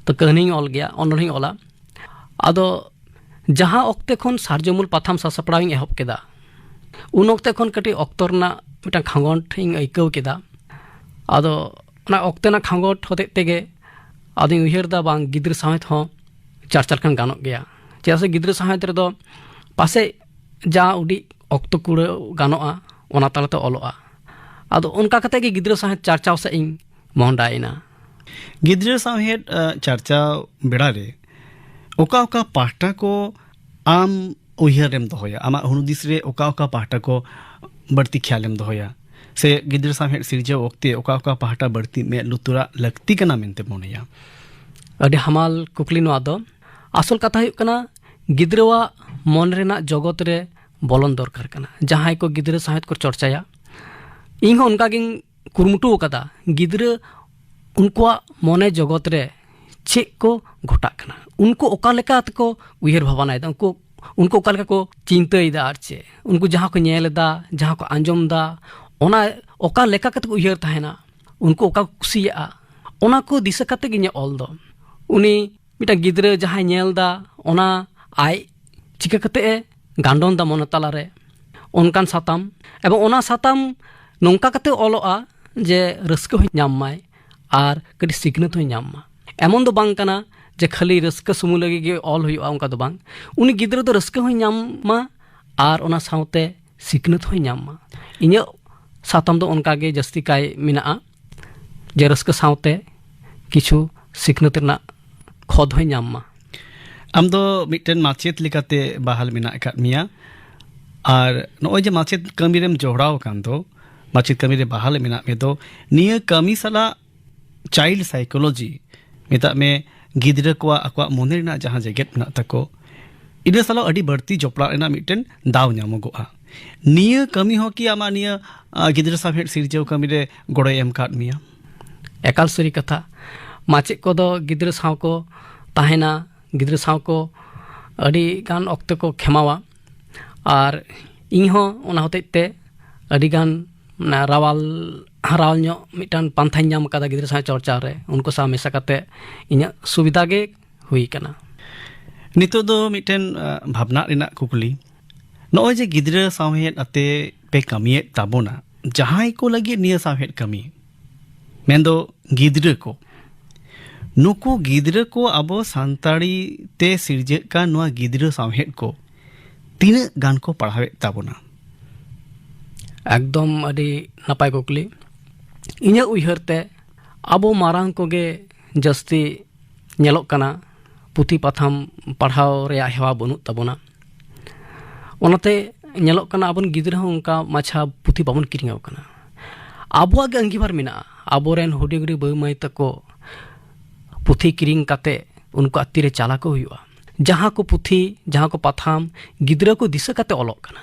ᱛᱚ ᱠᱟᱹᱦᱱᱤᱧ ᱚᱞ ᱜᱮᱭᱟ, ᱚᱱᱚᱞᱤᱧ ᱚᱞᱟ᱾ ᱟᱫᱚ ᱡᱟᱦᱟᱸ ᱚᱠᱛᱮ ᱠᱷᱚᱱ ᱥᱟᱨᱡᱚᱢᱩᱞ ᱯᱟᱛᱷᱟᱢ ᱥᱟᱥᱟᱯᱲᱟᱣ ᱤᱧ ᱮᱦᱚᱵ ᱠᱮᱫᱟ, ᱩᱱ ᱚᱠᱛᱮ ᱠᱷᱚᱱ ᱠᱟᱹᱴᱤᱡ ᱚᱠᱛᱚ ᱨᱮᱱᱟᱜ ᱢᱤᱫᱴᱟᱝ ᱠᱷᱟᱸᱜᱚᱱ ᱤᱧ ᱟᱹᱭᱠᱟᱹᱣ ᱠᱮᱫᱟ᱾ ᱟᱫᱚ ᱚᱱᱟ ᱚᱠᱛᱮ ᱨᱮᱱᱟᱜ ᱠᱷᱟᱸᱜᱚᱱ ᱦᱚᱛᱮᱡ ᱛᱮᱜᱮ ᱟᱫᱚᱧ ᱩᱭᱦᱟᱹᱨ ᱮᱫᱟ, ᱵᱟᱝ, ᱜᱤᱫᱽᱨᱟᱹ ᱥᱟᱶᱦᱮᱫ ᱦᱚᱸ ᱪᱟᱨᱪᱟ ᱞᱮᱠᱷᱟᱱ ᱜᱟᱱᱚᱜ ᱜᱮᱭᱟ᱾ ᱪᱮᱫᱟᱜ ᱥᱮ ᱜᱤᱫᱽᱨᱟᱹ ᱥᱟᱶᱦᱮᱫ ᱨᱮᱫᱚ ᱯᱟᱥᱮᱡ ᱡᱟ ᱩᱰᱤᱡ ᱚᱠᱛᱚ ᱠᱩᱲᱟᱹᱣ ᱜᱟᱱᱚᱜᱼᱟ, ᱚᱱᱟ ᱛᱟᱞᱟᱛᱮ ᱚᱞᱚᱜᱼᱟ᱾ ᱟᱫᱚ ᱚᱱᱠᱟ ᱠᱟᱛᱮ ᱜᱮ ᱜᱤᱫᱽᱨᱟᱹ ᱥᱟᱶᱦᱮᱫ ᱪᱟᱨᱪᱟᱣ ᱥᱮᱫ ᱤᱧ ᱢᱚᱦᱰᱟᱭᱮᱱᱟ᱾ ᱜᱤᱫᱽᱨᱟᱹ ᱥᱟᱶᱦᱮᱫ ᱪᱟᱨᱪᱟᱣ ᱵᱮᱲᱟ ᱨᱮ ᱚᱠᱟ ᱚᱠᱟ ᱯᱟᱦᱴᱟ ᱠᱚ ᱟᱢ ᱩᱭᱦᱟᱹᱨ ᱨᱮᱢ ᱫᱚᱦᱚᱭᱟ? ᱟᱢᱟᱜ ᱦᱩᱫᱤᱥ ᱨᱮ ᱚᱠᱟ ᱚᱠᱟ ᱯᱟᱦᱴᱟ ᱠᱚ ᱵᱟᱹᱲᱛᱤ ᱠᱷᱮᱭᱟᱞᱮᱢ ᱫᱚᱦᱚᱭᱟ? ᱥᱮ ᱜᱤᱫᱽᱨᱟᱹ ᱥᱟᱶᱦᱮᱫ ᱥᱤᱨᱡᱟᱹᱣ ᱚᱠᱛᱮ ᱚᱠᱟ ᱚᱠᱟ ᱯᱟᱦᱴᱟ ᱵᱟᱹᱲᱛᱤ ᱢᱮᱫ ᱞᱩᱛᱩᱨᱟᱜ ᱞᱟᱹᱠᱛᱤ ᱠᱟᱱᱟ ᱢᱮᱱᱛᱮ ᱢᱚᱱᱮᱭᱟ? ᱟᱹᱰᱤ ᱦᱟᱢᱟᱞ ᱠᱩᱠᱞᱤ ᱱᱚᱣᱟ ᱫᱚ᱾ ᱟᱥᱚᱞ ᱠᱟᱛᱷᱟ ᱦᱩᱭᱩᱜ ᱠᱟᱱᱟ, ᱜᱤᱫᱽᱨᱟᱹᱣᱟᱜ ᱢᱚᱱ ᱨᱮᱱᱟᱜ ᱡᱚᱜᱚᱛ ᱨᱮ ᱵᱚᱞᱚᱱ ᱫᱚᱨᱠᱟᱨ ᱠᱟᱱᱟ᱾ ᱡᱟᱦᱟᱸᱭ ᱠᱚ ᱜᱤᱫᱽᱨᱟᱹ ᱥᱟᱶᱦᱮᱫ ᱠᱚ ᱪᱚᱨᱪᱟᱭᱟ, ᱤᱧ ᱦᱚᱸ ᱚᱱᱠᱟ ᱜᱤᱧ ᱠᱩᱨᱩᱢᱩᱴᱩ ᱟᱠᱟᱫᱟ, ᱜᱤᱫᱽᱨᱟᱹ ᱩᱱᱠᱩᱣᱟᱜ ᱢᱚᱱᱮ ᱡᱚᱜᱚᱛ ᱨᱮ ᱪᱮᱫ ᱠᱚ ᱜᱷᱚᱴᱟᱜ ᱠᱟᱱᱟ, ᱩᱱᱠᱩ ᱚᱠᱟ ᱞᱮᱠᱟ ᱛᱮᱠᱚ ᱩᱭᱦᱟᱹᱨ ᱵᱷᱟᱵᱽᱱᱟᱭᱮᱫᱟ, ᱩᱱᱠᱩ ᱩᱱᱠᱩ ᱚᱠᱟ ᱞᱮᱠᱟ ᱠᱚ ᱪᱤᱱᱛᱟᱹᱭᱮᱫᱟ, ᱟᱨ ᱪᱮᱫ ᱩᱱᱠᱩ ᱡᱟᱦᱟᱸ ᱠᱚ ᱧᱮᱞ ᱮᱫᱟ, ᱡᱟᱦᱟᱸ ᱠᱚ ᱟᱸᱡᱚᱢ ᱮᱫᱟ, ᱚᱱᱟ ᱚᱠᱟ ᱞᱮᱠᱟ ᱠᱟᱛᱮ ᱠᱚ ᱩᱭᱦᱟᱹᱨ ᱛᱟᱦᱮᱱᱟ, ᱩᱱᱠᱩ ᱚᱠᱟ ᱠᱚ ᱠᱩᱥᱤᱭᱟᱜᱼᱟ, ᱚᱱᱟ ᱠᱚ ᱫᱤᱥᱟᱹ ᱠᱟᱛᱮ ᱜᱮ ᱤᱧᱟᱹᱜ ᱚᱞ ᱫᱚ᱾ ᱩᱱᱤ ᱢᱤᱫᱴᱟᱝ ᱜᱤᱫᱽᱨᱟᱹ ᱡᱟᱦᱟᱸᱭ ᱧᱮᱞ ᱮᱫᱟ, ᱚᱱᱟ ᱟᱡ ᱪᱤᱠᱟᱹ ᱠᱟᱛᱮ ᱮ ᱜᱟᱱᱰᱚᱱ ᱫᱟ ᱢᱚᱱᱮ ᱛᱟᱞᱟᱨᱮ, ᱚᱱᱠᱟᱱ ᱥᱟᱛᱟᱢ᱾ ᱮᱵᱚᱝ ᱚᱱᱟ ᱥᱟᱛᱟᱢ ᱱᱚᱝᱠᱟ ᱠᱟᱛᱮ ᱚᱞᱚᱜᱼᱟ ᱡᱮ ᱨᱟᱹᱥᱠᱟᱹ ᱦᱚᱸᱭ ᱧᱟᱢ ᱢᱟᱭ ᱟᱨ ᱠᱟᱹᱴᱤᱡ ᱥᱤᱠᱷᱱᱟᱹᱛ ᱦᱚᱸᱭ ᱧᱟᱢ ᱢᱟ᱾ ᱮᱢᱚᱱ ᱫᱚ ᱵᱟᱝ ᱠᱟᱱᱟ ᱡᱮ ᱠᱷᱟᱹᱞᱤ ᱨᱟᱹᱥᱠᱟᱹ ᱥᱩᱢᱩᱝ ᱞᱟᱹᱜᱤᱫ ᱜᱮ ᱚᱞ ᱦᱩᱭᱩᱜᱼᱟ, ᱚᱱᱠᱟ ᱫᱚ ᱵᱟᱝ᱾ ᱩᱱᱤ ᱜᱤᱫᱽᱨᱟᱹ ᱫᱚ ᱨᱟᱹᱥᱠᱟᱹ ᱦᱚᱸᱭ ᱧᱟᱢ ᱢᱟ ᱟᱨ ᱚᱱᱟ ᱥᱟᱶᱛᱮ ᱥᱤᱠᱷᱱᱟᱹᱛ ᱦᱚᱸᱭ ᱧᱟᱢ ᱢᱟ᱾ ᱤᱧᱟᱹᱜ ᱥᱟᱛᱟᱢ ᱫᱚ ᱚᱱᱠᱟ ᱜᱮ ᱡᱟᱹᱥᱛᱤ ᱠᱟᱭ ᱢᱮᱱᱟᱜᱼᱟ, ᱡᱮ ᱨᱟᱹᱥᱠᱟᱹ ᱥᱟᱶᱛᱮ ᱠᱤᱪᱷᱩ ᱥᱤᱠᱷᱱᱟᱹᱛ ᱨᱮᱱᱟᱜ ᱠᱷᱚᱫ ᱦᱚᱸᱭ ᱧᱟᱢ ᱢᱟ᱾ ᱟᱢ ᱫᱚ ᱢᱤᱫᱴᱮᱱ ᱢᱟᱪᱮᱫ ᱞᱮᱠᱟᱛᱮ ᱵᱟᱦᱟᱞ ᱢᱮᱱᱟᱜ ᱟᱠᱟᱫ ᱢᱮᱭᱟ, ᱟᱨ ᱱᱚᱜᱼᱚᱭ ᱡᱮ ᱢᱟᱪᱮᱫ ᱠᱟᱹᱢᱤ ᱨᱮᱢ ᱡᱚᱲᱟᱣ ᱟᱠᱟᱱ ᱫᱚ, ᱢᱟᱪᱮᱫ ᱠᱟᱹᱢᱤ ᱨᱮ ᱵᱟᱦᱟᱞ ᱢᱮᱱᱟᱜ ᱢᱮ ᱫᱚ, ᱱᱤᱭᱟᱹ ᱠᱟᱹᱢᱤ ᱥᱟᱞᱟᱜ ᱪᱟᱭᱤᱞᱰ ᱥᱟᱭᱠᱳᱞᱚᱡᱤ, ᱢᱮᱛᱟᱜ ᱢᱮ, ᱜᱤᱫᱽᱨᱟᱹ ᱠᱚᱣᱟᱜ ᱟᱠᱚᱣᱟᱜ ᱢᱚᱱᱮ ᱨᱮᱱᱟᱜ ᱡᱟᱦᱟᱸ ᱡᱮᱜᱮᱫ ᱢᱮᱱᱟᱜ ᱛᱟᱠᱚ, ᱤᱱᱟᱹ ᱥᱟᱞᱟᱜ ᱟᱹᱰᱤ ᱵᱟᱹᱲᱛᱤ ᱡᱚᱯᱲᱟᱣ ᱨᱮᱱᱟᱜ ᱢᱤᱫᱴᱮᱱ ᱫᱟᱣ ᱧᱟᱢᱚᱜᱚᱜᱼᱟ᱾ ᱱᱤᱭᱟᱹ ᱠᱟᱹᱢᱤ ᱦᱚᱸ ᱠᱤ ᱟᱢᱟᱜ ᱱᱤᱭᱟᱹ, ᱟ, ᱜᱤᱫᱽᱨᱟᱹ ᱥᱟᱶᱦᱮᱫ ᱥᱤᱨᱡᱟᱹᱣ ᱠᱟᱹᱢᱤ ᱨᱮ ᱜᱚᱲᱚᱭ ᱮᱢ ᱠᱟᱫ ᱢᱮᱭᱟ? ᱮᱠᱟᱞ ᱥᱟᱹᱨᱤ ᱠᱟᱛᱷᱟ᱾ ᱢᱟᱪᱮᱫ ᱠᱚᱫᱚ ᱜᱤᱫᱽᱨᱟᱹ ᱥᱟᱶ ᱠᱚ ᱛᱟᱦᱮᱱᱟ, ᱜᱤᱫᱽᱨᱟᱹ ᱥᱟᱶ ᱠᱚ ᱟᱹᱰᱤ ᱜᱟᱱ ᱚᱠᱛᱮ ᱠᱚ ᱠᱷᱮᱢᱟᱣᱟ, ᱟᱨ ᱤᱧ ᱦᱚᱸ ᱚᱱᱟ ᱦᱚᱛᱮᱡ ᱛᱮ ᱟᱹᱰᱤ ᱜᱟᱱ, ᱢᱟᱱᱮ, ᱨᱟᱣᱟᱞ ᱦᱟᱨᱟᱣ ᱧᱚᱜ ᱢᱤᱫᱴᱟᱝ ᱯᱟᱱᱛᱷᱟᱧ ᱧᱟᱢ ᱟᱠᱟᱫᱟ ᱜᱤᱫᱽᱨᱟᱹ ᱥᱟᱶ ᱪᱚᱨᱪᱟ ᱨᱮ, ᱩᱱᱠᱩ ᱥᱟᱶ ᱢᱮᱥᱟ ᱠᱟᱛᱮ ᱤᱧᱟᱹᱜ ᱥᱩᱵᱤᱫᱷᱟ ᱜᱮ ᱦᱩᱭ ᱟᱠᱟᱱᱟ᱾ ᱱᱤᱛᱚᱜ ᱫᱚ ᱢᱤᱫᱴᱮᱱ, ᱟᱸ, ᱵᱷᱟᱵᱽᱱᱟ ᱨᱮᱱᱟᱜ ᱠᱩᱠᱞᱤ, ᱱᱚᱜᱼᱚᱭ ᱡᱮ ᱜᱤᱫᱽᱨᱟᱹ ᱥᱟᱶᱦᱮᱫ ᱟᱛᱮ ᱯᱮ ᱠᱟᱹᱢᱤᱭᱮᱫ ᱛᱟᱵᱚᱱᱟ, ᱡᱟᱦᱟᱸᱭ ᱠᱚ ᱞᱟᱹᱜᱤᱫ ᱱᱤᱭᱟᱹ ᱥᱟᱶᱦᱮᱫ ᱠᱟᱹᱢᱤ, ᱢᱮᱱᱫᱚ ᱜᱤᱫᱽᱨᱟᱹ ᱠᱚ, ᱱᱩᱠᱩ ᱜᱤᱫᱽᱨᱟᱹ ᱠᱚ ᱟᱵᱚ ᱥᱟᱱᱛᱟᱲᱤ ᱛᱮ ᱥᱤᱨᱡᱟᱹᱜ ᱠᱟᱱ ᱱᱚᱣᱟ ᱜᱤᱫᱽᱨᱟᱹ ᱥᱟᱶᱦᱮᱫ ᱠᱚ ᱛᱤᱱᱟᱹᱜ ᱜᱟᱱ ᱠᱚ ᱯᱟᱲᱦᱟᱣᱮᱫ ᱛᱟᱵᱚᱱᱟ? ᱮᱠᱫᱚᱢ ᱟᱹᱰᱤ ᱱᱟᱯᱟᱭ ᱠᱩᱠᱞᱤ᱾ ᱤᱧᱟᱹᱜ ᱩᱭᱦᱟᱹᱨ ᱛᱮ ᱟᱵᱚ ᱢᱟᱨᱟᱝ ᱠᱚᱜᱮ ᱡᱟᱹᱥᱛᱤ ᱧᱮᱞᱚᱜ ᱠᱟᱱᱟ, ᱯᱩᱛᱷᱤ ᱯᱟᱛᱷᱟᱢ ᱯᱟᱲᱦᱟᱣ ᱨᱮᱭᱟᱜ ᱦᱮᱣᱟ ᱵᱟᱹᱱᱩᱜ ᱛᱟᱵᱚᱱᱟ᱾ ᱚᱱᱟᱛᱮ ᱧᱮᱞᱚᱜ ᱠᱟᱱᱟ, ᱟᱵᱚᱨᱮᱱ ᱜᱤᱫᱽᱨᱟᱹ ᱦᱚᱸ ᱚᱱᱠᱟ ᱢᱟᱪᱷᱟ ᱯᱩᱛᱷᱤ ᱵᱟᱵᱚᱱ ᱠᱤᱨᱤᱧ ᱟᱠᱚ ᱠᱟᱱᱟ᱾ ᱟᱵᱚᱣᱟᱜ ᱜᱮ ᱟᱸᱜᱤᱵᱷᱟᱨ ᱢᱮᱱᱟᱜᱼᱟ, ᱟᱵᱚᱨᱮᱱ ᱦᱩᱰᱤᱧ ᱦᱩᱰᱤᱧ ᱵᱟᱹᱵᱩ ᱢᱟᱹᱭ ᱛᱟᱠᱚ ᱯᱩᱛᱷᱤ ᱠᱤᱨᱤᱧ ᱠᱟᱛᱮ ᱩᱱᱠᱩᱣᱟᱜ ᱛᱤᱨᱮ ᱪᱟᱞᱟ ᱠᱚ ᱦᱩᱭᱩᱜᱼᱟ᱾ ᱡᱟᱦᱟᱸ ᱠᱚ ᱯᱩᱛᱷᱤ, ᱡᱟᱦᱟᱸ ᱠᱚ ᱯᱟᱛᱷᱟᱢ ᱜᱤᱫᱽᱨᱟᱹ ᱠᱚ ᱫᱤᱥᱟᱹ ᱠᱟᱛᱮ ᱚᱞᱚᱜ ᱠᱟᱱᱟ,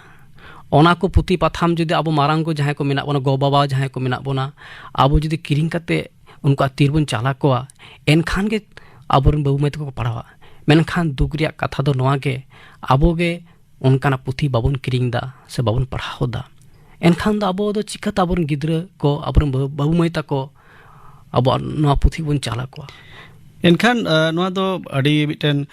ᱚᱱᱟ ᱠᱚ ᱯᱩᱛᱷᱤ ᱯᱟᱛᱷᱟᱢ ᱡᱩᱫᱤ ᱟᱵᱚ ᱢᱟᱨᱟᱝ ᱠᱚ ᱡᱟᱦᱟᱸᱭ ᱠᱚ ᱢᱮᱱᱟᱜ ᱵᱚᱱᱟ, ᱜᱚ ᱵᱟᱵᱟ ᱡᱟᱦᱟᱸᱭ ᱠᱚ ᱢᱮᱱᱟᱜ ᱵᱚᱱᱟ, ᱟᱵᱚ ᱡᱩᱫᱤ ᱠᱤᱨᱤᱧ ᱠᱟᱛᱮ ᱩᱱᱠᱩᱣᱟᱜ ᱛᱤᱨ ᱵᱚᱱ ᱪᱟᱞᱟ ᱠᱚᱣᱟ, ᱮᱱᱠᱷᱟᱱ ᱜᱮ ᱟᱵᱚᱨᱮᱱ ᱵᱟᱹᱵᱩ ᱢᱟᱹᱭ ᱛᱟᱠᱚ ᱠᱚ ᱯᱟᱲᱦᱟᱣᱟ᱾ ᱢᱮᱱᱠᱷᱟᱱ ᱫᱩᱠ ᱨᱮᱭᱟᱜ ᱠᱟᱛᱷᱟ ᱫᱚ ᱱᱚᱣᱟ ᱜᱮ, ᱟᱵᱚ ᱜᱮ ᱚᱱᱠᱟᱱᱟᱜ ᱯᱩᱛᱷᱤ ᱵᱟᱵᱚᱱ ᱠᱤᱨᱤᱧ ᱮᱫᱟ ᱥᱮ ᱵᱟᱵᱚᱱ ᱯᱟᱲᱦᱟᱣ ᱮᱫᱟ᱾ ᱮᱱᱠᱷᱟᱱ ᱫᱚ ᱟᱵᱚ ᱫᱚ ᱪᱤᱠᱟᱹᱛᱮ ᱟᱵᱚᱨᱮᱱ ᱜᱤᱫᱽᱨᱟᱹ ᱠᱚ, ᱟᱵᱚᱨᱮᱱ ᱵᱟᱹᱵᱩ, ᱵᱟᱹᱵᱩ ᱢᱟᱹᱭ ᱛᱟᱠᱚ ᱟᱵᱚᱣᱟᱜ ᱱᱚᱣᱟ ᱯᱩᱛᱷᱤ ᱵᱚᱱ ᱪᱟᱞᱟ ᱠᱚᱣᱟ? ᱮᱱᱠᱷᱟᱱ, ᱟᱸ, ᱱᱚᱣᱟ ᱫᱚ ᱟᱹᱰᱤ ᱢᱤᱫᱴᱮᱱ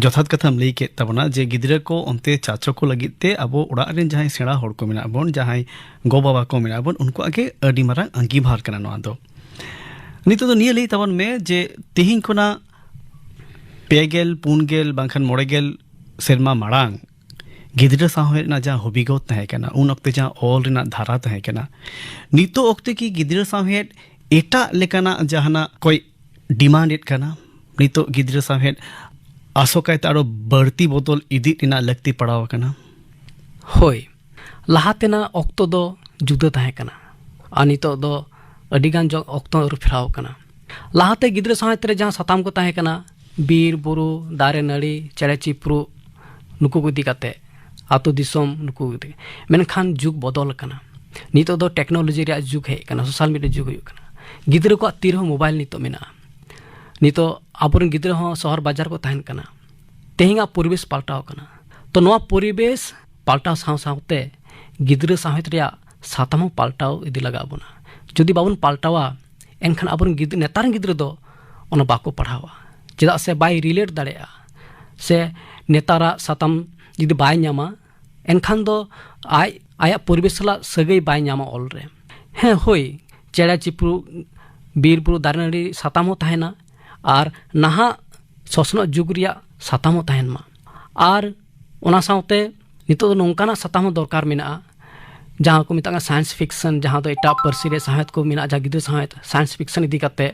ᱡᱚᱛᱷᱟᱛ ᱠᱟᱛᱷᱟᱢ ᱞᱟᱹᱭ ᱠᱮᱫ ᱛᱟᱵᱚᱱᱟ ᱡᱮ ᱜᱤᱫᱽᱨᱟᱹ ᱠᱚ ᱚᱱᱛᱮ ᱪᱟᱪᱚ ᱠᱚ ᱞᱟᱹᱜᱤᱫ ᱛᱮ ᱟᱵᱚ ᱚᱲᱟᱜ ᱨᱮᱱ ᱡᱟᱦᱟᱸᱭ ᱥᱮᱬᱟ ᱦᱚᱲ ᱠᱚ ᱢᱮᱱᱟᱜ ᱵᱚᱱ, ᱡᱟᱦᱟᱸᱭ ᱜᱚ ᱵᱟᱵᱟ ᱠᱚ ᱢᱮᱱᱟᱜ ᱵᱚᱱ, ᱩᱱᱠᱩᱣᱟᱜ ᱜᱮ ᱟᱹᱰᱤ ᱢᱟᱨᱟᱝ ᱟᱸᱜᱤᱵᱷᱟᱨ ᱠᱟᱱᱟ ᱱᱚᱣᱟ ᱫᱚ᱾ ᱱᱤᱛᱚᱜ ᱫᱚ ᱱᱤᱭᱟᱹ ᱞᱟᱹᱭ ᱛᱟᱵᱚᱱ ᱢᱮ ᱡᱮ ᱛᱮᱦᱮᱧ ᱠᱷᱚᱱᱟᱜ ᱯᱮ ᱜᱮᱞ, ᱯᱩᱱ ᱜᱮᱞ ᱵᱟᱝᱠᱷᱟᱱ ᱢᱚᱬᱮ ᱜᱮᱞ ᱥᱮᱨᱢᱟ ᱢᱟᱲᱟᱝ ᱜᱤᱫᱽᱨᱟᱹ ᱥᱟᱶᱦᱮᱫ ᱨᱮᱱᱟᱜ ᱡᱟᱦᱟᱸ ᱦᱚᱵᱤᱜᱚᱛ ᱛᱟᱦᱮᱸ ᱠᱟᱱᱟ, ᱩᱱ ᱚᱠᱛᱮ ᱡᱟᱦᱟᱸ ᱚᱞ ᱨᱮᱱᱟᱜ ᱫᱷᱟᱨᱟ ᱛᱟᱦᱮᱸ ᱠᱟᱱᱟ, ᱱᱤᱛᱚᱜ ᱚᱠᱛᱮ ᱠᱤ ᱜᱤᱫᱽᱨᱟᱹ ᱥᱟᱶᱦᱮᱫ ᱮᱴᱟᱜ ᱞᱮᱠᱟᱱᱟᱜ ᱡᱟᱦᱟᱱᱟᱜ ᱠᱚᱭ ᱰᱤᱢᱟᱱᱰ ᱮᱫ ᱠᱟᱱᱟ? ᱱᱤᱛᱚᱜ ᱜᱤᱫᱽᱨᱟᱹ ᱥᱟᱶᱦᱮᱫ ᱟᱥᱚᱠᱟᱭᱛᱮ ᱟᱨᱚ ᱵᱟᱹᱲᱛᱤ ᱵᱚᱫᱚᱞ ᱤᱫᱤᱜ ᱨᱮᱱᱟᱜ ᱞᱟᱹᱠᱛᱤ ᱯᱟᱲᱟᱣ ᱟᱠᱟᱱᱟ? ᱦᱳᱭ, ᱞᱟᱦᱟ ᱛᱮᱱᱟᱜ ᱚᱠᱛᱚ ᱫᱚ ᱡᱩᱫᱟᱹ ᱛᱟᱦᱮᱸ ᱠᱟᱱᱟ, ᱟᱨ ᱱᱤᱛᱚᱜ ᱫᱚ ᱟᱹᱰᱤᱜᱟᱱ ᱡᱚ-, ᱚᱠᱛᱚ ᱟᱹᱨᱩ ᱯᱷᱮᱨᱟᱣ ᱟᱠᱟᱱᱟ᱾ ᱞᱟᱦᱟᱛᱮ ᱜᱤᱫᱽᱨᱟᱹ ᱥᱟᱶᱦᱮᱫ ᱨᱮ ᱡᱟᱦᱟᱸ ᱥᱟᱛᱟᱢ ᱠᱚ ᱛᱟᱦᱮᱸ ᱠᱟᱱᱟ, ᱵᱤᱨ ᱵᱩᱨᱩ, ᱫᱟᱨᱮ ᱱᱟᱹᱲᱤ, ᱪᱮᱬᱮ ᱪᱤᱯᱨᱩ, ᱱᱩᱠᱩ ᱠᱚ ᱤᱫᱤ ᱠᱟᱛᱮ, ᱟᱹᱛᱩ ᱫᱤᱥᱚᱢ, ᱱᱩᱠᱩ ᱠᱚ ᱤᱫᱤ᱾ ᱢᱮᱱᱠᱷᱟᱱ ᱡᱩᱜᱽ ᱵᱚᱫᱚᱞ ᱟᱠᱟᱱᱟ᱾ ᱱᱤᱛᱚᱜ ᱫᱚ ᱴᱮᱠᱱᱳᱞᱚᱡᱤ ᱨᱮᱭᱟᱜ ᱡᱩᱜᱽ ᱦᱮᱡ ᱟᱠᱟᱱᱟ, ᱥᱳᱥᱟᱞ ᱢᱤᱰᱤᱭᱟ ᱡᱩᱜᱽ ᱦᱩᱭᱩᱜ ᱠᱟᱱᱟ᱾ ᱜᱤᱫᱽᱨᱟᱹ ᱠᱚᱣᱟᱜ ᱛᱤ ᱨᱮᱦᱚᱸ ᱢᱳᱵᱟᱭᱤᱞ ᱱᱤᱛᱚᱜ ᱢᱮᱱᱟᱜᱼᱟ᱾ ᱱᱤᱛᱚᱜ ᱟᱵᱚᱨᱮᱱ ᱜᱤᱫᱽᱨᱟᱹ ᱦᱚᱸ ᱥᱚᱦᱚᱨ ᱵᱟᱡᱟᱨ ᱠᱚ ᱛᱟᱦᱮᱱ ᱠᱟᱱᱟ᱾ ᱛᱮᱦᱮᱧᱟᱜ ᱯᱚᱨᱤᱵᱮᱥ ᱯᱟᱞᱴᱟᱣ ᱟᱠᱟᱱᱟ᱾ ᱛᱚ, ᱱᱚᱣᱟ ᱯᱚᱨᱤᱵᱮᱥ ᱯᱟᱞᱴᱟᱣ ᱥᱟᱶ ᱥᱟᱶᱛᱮ ᱜᱤᱫᱽᱨᱟᱹ ᱥᱟᱶᱦᱮᱫ ᱨᱮᱭᱟᱜ ᱥᱟᱛᱟᱢ ᱦᱚᱸ ᱯᱟᱞᱴᱟᱣ ᱤᱫᱤ ᱞᱟᱜᱟᱣ ᱵᱚᱱᱟ᱾ ᱡᱩᱫᱤ ᱵᱟᱵᱚᱱ ᱯᱟᱞᱴᱟᱣᱟ, ᱮᱱᱠᱷᱟᱱ ᱟᱵᱚᱨᱮᱱ ᱜᱤᱫ-, ᱱᱮᱛᱟᱨ ᱨᱮᱱ ᱜᱤᱫᱽᱨᱟᱹ ᱫᱚ ᱚᱱᱟ ᱵᱟᱠᱚ ᱯᱟᱲᱦᱟᱣᱟ᱾ ᱪᱮᱫᱟᱜ ᱥᱮ ᱵᱟᱭ relate ᱫᱟᱲᱮᱭᱟᱜᱼᱟ, ᱥᱮ ᱱᱮᱛᱟᱨᱟᱜ ᱥᱟᱛᱟᱢ ᱡᱩᱫᱤ ᱵᱟᱭ ᱧᱟᱢᱟ, ᱮᱱᱠᱷᱟᱱ ᱫᱚ ᱟᱡ ᱟᱭᱟᱜ ᱯᱚᱨᱤᱵᱮᱥ ᱥᱟᱞᱟᱜ ᱥᱟᱹᱜᱟᱹᱭ ᱵᱟᱭ ᱧᱟᱢᱟ ᱚᱞ ᱨᱮ᱾ ᱦᱮᱸ, ᱦᱳᱭ, ᱪᱮᱬᱮ ᱪᱤᱯᱨᱩ, ᱵᱤᱨ ᱵᱩᱨᱩ, ᱫᱟᱨᱮ ᱱᱟᱹᱲᱤ ᱥᱟᱛᱟᱢ ᱦᱚᱸ ᱛᱟᱦᱮᱱᱟ, ᱟᱨ ᱱᱟᱦᱟᱜ ᱥᱚᱥᱱᱚᱜ ᱡᱩᱜᱽ ᱨᱮᱭᱟᱜ ᱥᱟᱛᱟᱢ ᱦᱚᱸ ᱛᱟᱦᱮᱱ ᱢᱟ᱾ ᱟᱨ ᱚᱱᱟ ᱥᱟᱶᱛᱮ ᱱᱤᱛᱚᱜ ᱫᱚ ᱱᱚᱝᱠᱟᱱᱟᱜ ᱥᱟᱛᱟᱢ ᱦᱚᱸ ᱫᱚᱨᱠᱟᱨ ᱢᱮᱱᱟᱜᱼᱟ, ᱡᱟᱦᱟᱸ ᱠᱚ ᱢᱮᱛᱟᱜ ᱠᱟᱱᱟ science fiction, ᱡᱟᱦᱟᱸ ᱫᱚ ᱮᱴᱟᱜ ᱯᱟᱹᱨᱥᱤ ᱨᱮ ᱥᱟᱶᱦᱮᱫ ᱠᱚ ᱢᱮᱱᱟᱜᱼᱟ, ᱡᱟᱦᱟᱸ ᱜᱤᱫᱽᱨᱟᱹ ᱥᱟᱶᱦᱮᱫ science fiction ᱤᱫᱤ ᱠᱟᱛᱮ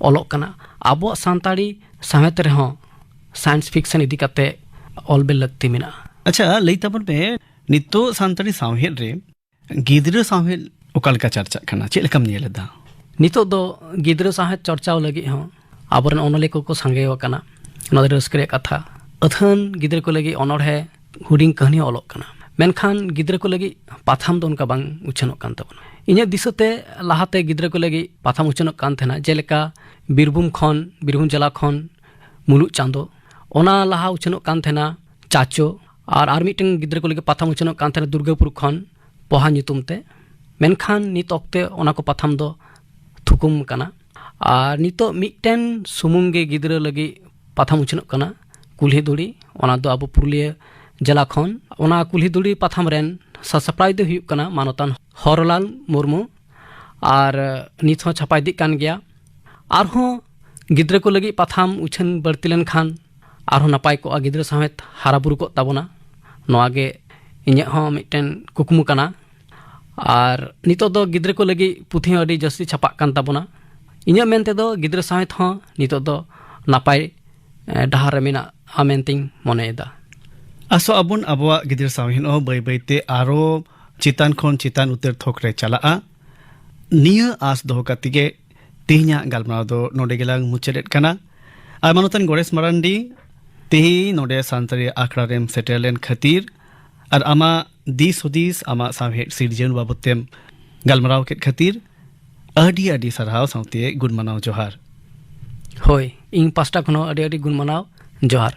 ᱚᱞᱚᱜ ᱠᱟᱱᱟ᱾ ᱟᱵᱚᱣᱟᱜ ᱥᱟᱱᱛᱟᱲᱤ ᱥᱟᱶᱦᱮᱫ ᱨᱮᱦᱚᱸ science fiction ᱤᱫᱤ ᱠᱟᱛᱮ ᱚᱞ ᱵᱮᱞ ᱞᱟᱹᱠᱛᱤ ᱢᱮᱱᱟᱜᱼᱟ᱾ ᱟᱪᱪᱷᱟ, ᱞᱟᱹᱭ ᱛᱟᱵᱚᱱ ᱯᱮ, ᱱᱤᱛᱚᱜ ᱥᱟᱱᱛᱟᱲᱤ ᱥᱟᱶᱦᱮᱫ ᱨᱮ ᱜᱤᱫᱽᱨᱟᱹ ᱥᱟᱶᱦᱮᱫ ᱚᱠᱟ ᱞᱮᱠᱟ ᱪᱟᱨᱪᱟᱜ ᱠᱟᱱᱟ? ᱪᱮᱫ ᱞᱮᱠᱟᱢ ᱧᱮᱞ ᱮᱫᱟ? ᱱᱤᱛᱚᱜ ᱫᱚ ᱜᱤᱫᱽᱨᱟᱹ ᱥᱟᱶᱦᱮᱫ ᱪᱚᱨᱪᱟᱣ ᱞᱟᱹᱜᱤᱫ ᱦᱚᱸ ᱟᱵᱚᱨᱮᱱ ᱚᱱᱚᱞᱤᱭᱟᱹ ᱠᱚᱠᱚ ᱥᱟᱸᱜᱮ ᱟᱠᱟᱱᱟ᱾ ᱚᱱᱟ ᱫᱚ ᱨᱟᱹᱥᱠᱟᱹ ᱨᱮᱭᱟᱜ ᱠᱟᱛᱷᱟ᱾ ᱟᱹᱛᱷᱟᱹᱱ ᱜᱤᱫᱽᱨᱟᱹ ᱠᱚ ᱞᱟᱹᱜᱤᱫ ᱚᱱᱚᱬᱦᱮ, ᱦᱩᱰᱤᱧ ᱠᱟᱹᱦᱱᱤ ᱚᱞᱚᱜ ᱠᱟᱱᱟ, ᱢᱮᱱᱠᱷᱟᱱ ᱜᱤᱫᱽᱨᱟᱹ ᱠᱚ ᱞᱟᱹᱜᱤᱫ ᱯᱟᱛᱷᱟᱢ ᱫᱚ ᱚᱱᱠᱟ ᱵᱟᱝ ᱩᱪᱷᱟᱹᱱᱚᱜ ᱠᱟᱱ ᱛᱟᱵᱚᱱᱟ᱾ ᱤᱧᱟᱹᱜ ᱫᱤᱥᱟᱹᱛᱮ ᱞᱟᱦᱟᱛᱮ ᱜᱤᱫᱽᱨᱟᱹ ᱠᱚ ᱞᱟᱹᱜᱤᱫ ᱯᱟᱛᱷᱟᱢ ᱩᱪᱷᱟᱹᱱᱚᱜ ᱠᱟᱱ ᱛᱟᱦᱮᱱᱟ, ᱡᱮᱞᱮᱠᱟ ᱵᱤᱨᱵᱷᱩᱢ ᱠᱷᱚᱱ, ᱵᱤᱨᱵᱷᱩᱢ ᱡᱮᱞᱟ ᱠᱷᱚᱱ ᱢᱩᱞᱩᱜ ᱪᱟᱸᱫᱚ, ᱚᱱᱟ ᱞᱟᱦᱟ ᱩᱪᱷᱟᱹᱱᱚᱜ ᱠᱟᱱ ᱛᱟᱦᱮᱱᱟ ᱪᱟᱪᱳ, ᱟᱨ ᱟᱨ ᱢᱤᱫᱴᱮᱱ ᱜᱤᱫᱽᱨᱟᱹ ᱠᱚ ᱞᱟᱹᱜᱤᱫ ᱯᱟᱛᱷᱟᱢ ᱩᱪᱷᱟᱹᱱᱚᱜ ᱠᱟᱱ ᱛᱟᱦᱮᱱᱟ ᱫᱩᱨᱜᱟᱯᱩᱨ ᱠᱷᱚᱱ ᱯᱚᱦᱟ ᱧᱩᱛᱩᱢ ᱛᱮ᱾ ᱢᱮᱱᱠᱷᱟᱱ ᱱᱤᱛ ᱚᱠᱛᱮ ᱚᱱᱟ ᱠᱚ ᱯᱟᱛᱷᱟᱢ ᱫᱚ ᱛᱷᱩᱠᱩᱢ ᱟᱠᱟᱱᱟ᱾ ᱟᱨ ᱱᱤᱛᱚᱜ ᱢᱤᱫᱴᱮᱱ ᱥᱩᱢᱩᱝ ᱜᱮ ᱜᱤᱫᱽᱨᱟᱹ ᱞᱟᱹᱜᱤᱫ ᱯᱟᱛᱷᱟᱢ ᱩᱪᱷᱟᱹᱱᱚᱜ ᱠᱟᱱᱟ, ᱠᱩᱞᱦᱤ ᱫᱷᱩᱲᱤ᱾ ᱚᱱᱟ ᱫᱚ ᱟᱵᱚ ᱯᱩᱨᱩᱞᱤᱭᱟᱹ ᱡᱮᱞᱟ ᱠᱷᱚᱱ᱾ ᱚᱱᱟ ᱠᱩᱞᱦᱤ ᱫᱷᱩᱲᱤ ᱯᱟᱛᱷᱟᱢ ᱨᱮᱱ ᱥᱟᱥᱟᱯᱲᱟᱣᱤᱡ ᱫᱚ ᱦᱩᱭᱩᱜ ᱠᱟᱱᱟ ᱢᱟᱱᱚᱛᱟᱱ ᱦᱚᱨᱚᱞᱟᱞ ᱢᱩᱨᱢᱩ᱾ ᱟᱨ ᱱᱤᱛ ᱦᱚᱸ ᱪᱷᱟᱯᱟ ᱤᱫᱤᱜ ᱠᱟᱱ ᱜᱮᱭᱟ᱾ ᱟᱨᱦᱚᱸ ᱜᱤᱫᱽᱨᱟᱹ ᱠᱚ ᱞᱟᱹᱜᱤᱫ ᱯᱟᱛᱷᱟᱢ ᱩᱪᱷᱟᱹᱱ ᱵᱟᱹᱲᱛᱤ ᱞᱮᱱᱠᱷᱟᱱ ᱟᱨᱦᱚᱸ ᱱᱟᱯᱟᱭ ᱠᱚᱜᱼᱟ, ᱜᱤᱫᱽᱨᱟᱹ ᱥᱟᱶᱦᱮᱫ ᱦᱟᱨᱟ ᱵᱩᱨᱩ ᱠᱚᱜ ᱛᱟᱵᱚᱱᱟ᱾ ᱱᱚᱣᱟ ᱜᱮ ᱤᱧᱟᱹᱜ ᱦᱚᱸ ᱢᱤᱫᱴᱮᱱ ᱠᱩᱠᱢᱩ ᱠᱟᱱᱟ᱾ ᱟᱨ ᱱᱤᱛᱚᱜ ᱫᱚ ᱜᱤᱫᱽᱨᱟᱹ ᱠᱚ ᱞᱟᱹᱜᱤᱫ ᱯᱩᱛᱷᱤ ᱦᱚᱸ ᱟᱹᱰᱤ ᱡᱟᱹᱥᱛᱤ ᱪᱷᱟᱯᱟᱜ ᱠᱟᱱ ᱛᱟᱵᱚᱱᱟ᱾ ᱤᱧᱟᱹᱜ ᱢᱮᱱ ᱛᱮᱫᱚ ᱜᱤᱫᱽᱨᱟᱹ ᱥᱟᱶᱦᱮᱫ ᱦᱚᱸ ᱱᱤᱛᱚᱜ ᱫᱚ ᱱᱟᱯᱟᱭ, ᱮ, ᱰᱟᱦᱟᱨ ᱨᱮ ᱢᱮᱱᱟᱜᱼᱟ ᱢᱮᱱᱛᱮᱧ ᱢᱚᱱᱮᱭᱮᱫᱟ᱾ ᱟᱥᱚᱜ ᱟᱵᱚᱱ ᱟᱵᱚᱣᱟᱜ ᱜᱤᱫᱽᱨᱟᱹ ᱥᱟᱶᱦᱮᱫ ᱦᱚᱸ ᱵᱟᱹᱭ ᱵᱟᱹᱭᱛᱮ ᱟᱨᱚ ᱪᱮᱛᱟᱱ ᱠᱷᱚᱱ ᱪᱮᱛᱟᱱ ᱩᱛᱟᱹᱨ ᱛᱷᱚᱠ ᱨᱮ ᱪᱟᱞᱟᱜᱼᱟ᱾ ᱱᱤᱭᱟᱹ ᱟᱸᱥ ᱫᱚᱦᱚ ᱠᱟᱛᱮ ᱜᱮ ᱛᱮᱦᱮᱧᱟᱜ ᱜᱟᱞᱢᱟᱨᱟᱣ ᱫᱚ ᱱᱚᱰᱮ ᱜᱮᱞᱟᱝ ᱢᱩᱪᱟᱹᱫᱮᱫ ᱠᱟᱱᱟ᱾ ᱟᱨ ᱢᱟᱱᱚᱛᱟᱱ ᱜᱚᱬᱮᱥ ᱢᱟᱨᱟᱱᱰᱤ, ᱛᱮᱦᱮᱧ ᱱᱚᱰᱮ ᱥᱟᱱᱛᱟᱲᱤ ᱟᱠᱷᱲᱟ ᱨᱮᱢ ᱥᱮᱴᱮᱨ ᱞᱮᱱ ᱠᱷᱟᱹᱛᱤᱨ ᱟᱨ ᱟᱢᱟᱜ ᱫᱤᱥ ᱦᱩᱫᱤᱥ, ᱟᱢᱟᱜ ᱥᱟᱶᱦᱮᱫ ᱥᱤᱨᱡᱟᱹᱣ ᱵᱟᱵᱚᱛ ᱛᱮᱢ ᱜᱟᱞᱢᱟᱨᱟᱣ ᱠᱮᱫ ᱠᱷᱟᱹᱛᱤᱨ ᱟᱹᱰᱤ ᱟᱹᱰᱤ ᱥᱟᱨᱦᱟᱣ ᱥᱟᱶᱛᱮ ᱜᱩᱱ ᱢᱟᱱᱟᱣ ᱡᱚᱦᱟᱨ᱾ ᱦᱳᱭ, ᱤᱧ ᱯᱟᱥᱴᱟ ᱠᱷᱚᱱ ᱦᱚᱸ ᱟᱹᱰᱤ ᱟᱹᱰᱤ ᱜᱩᱱ ᱢᱟᱱᱟᱣ ᱡᱚᱦᱟᱨ᱾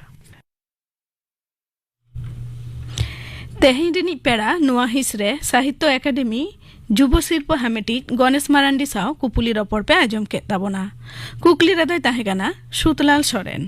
ᱛᱮᱦᱮᱧ ᱨᱤᱱᱤᱡ ᱯᱮᱲᱟ ᱱᱚᱣᱟ ᱦᱤᱸᱥ ᱨᱮ ᱥᱟᱦᱤᱛᱛᱚ ᱮᱠᱟᱰᱮᱢᱤ ᱡᱩᱵᱚ ᱥᱤᱨᱯᱟᱹ ᱦᱟᱢᱮᱴᱤᱡ ᱜᱚᱱᱮᱥ ᱢᱟᱨᱟᱱᱰᱤ ᱥᱟᱶ ᱠᱩᱯᱩᱞᱤ ᱨᱚᱯᱚᱲ ᱯᱮ ᱟᱸᱡᱚᱢ ᱠᱮᱫ ᱛᱟᱵᱚᱱᱟ᱾ ᱠᱩᱠᱞᱤ ᱨᱮᱫᱚᱭ ᱛᱟᱦᱮᱸ ᱠᱟᱱᱟ ᱥᱩᱛᱞᱟᱞ ᱥᱚᱨᱮᱱ᱾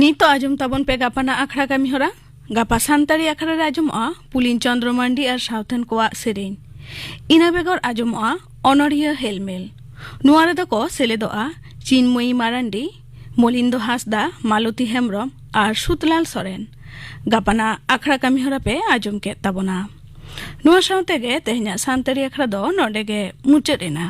ᱱᱤᱛᱚᱜ ᱟᱸᱡᱚᱢ ᱛᱟᱵᱚᱱ ᱯᱮ ᱜᱟᱯᱟᱱᱟᱜ ᱟᱠᱷᱲᱟ ᱠᱟᱹᱢᱤ ᱦᱚᱨᱟ᱾ ᱜᱟᱯᱟ ᱥᱟᱱᱛᱟᱲᱤ ᱟᱠᱷᱲᱟ ᱨᱮ ᱟᱸᱡᱚᱢᱚᱜᱼᱟ ᱯᱩᱞᱤᱱ ᱪᱚᱸᱫᱽᱨᱚ ᱢᱟᱱᱰᱤ ᱟᱨ ᱥᱟᱶᱛᱮᱱ ᱠᱚᱣᱟᱜ ᱥᱮᱨᱮᱧ᱾ ᱤᱱᱟᱹ ᱵᱮᱜᱚᱨ ᱟᱸᱡᱚᱢᱚᱜᱼᱟ ᱚᱱᱚᱲᱦᱤᱭᱟᱹ ᱦᱮᱞᱢᱮᱞ᱾ ᱱᱚᱣᱟ ᱨᱮᱫᱚ ᱠᱚ ᱥᱮᱞᱮᱫᱚᱜᱼᱟ ᱪᱤᱱᱢᱚᱭᱤ ᱢᱟᱨᱟᱱᱰᱤ, ᱢᱚᱞᱤᱱᱫᱚ ᱦᱟᱸᱥᱫᱟ, ᱢᱟᱞᱚᱛᱤ ᱦᱮᱢᱵᱽᱨᱚᱢ ᱟᱨ ᱥᱩᱛᱞᱟᱞ ᱥᱚᱨᱮᱱ᱾ ᱜᱟᱯᱟᱱᱟᱜ ᱟᱠᱷᱲᱟ ᱠᱟᱹᱢᱤ ᱦᱚᱨᱟ ᱯᱮ ᱟᱸᱡᱚᱢ ᱠᱮᱫ ᱛᱟᱵᱚᱱᱟ᱾ ᱱᱚᱣᱟ ᱥᱟᱶᱛᱮ ᱜᱮ ᱛᱮᱦᱮᱧᱟᱜ ᱥᱟᱱᱛᱟᱲᱤ ᱟᱠᱷᱲᱟ ᱫᱚ ᱱᱚᱰᱮ ᱜᱮ ᱢᱩᱪᱟᱹᱫ ᱮᱱᱟ᱾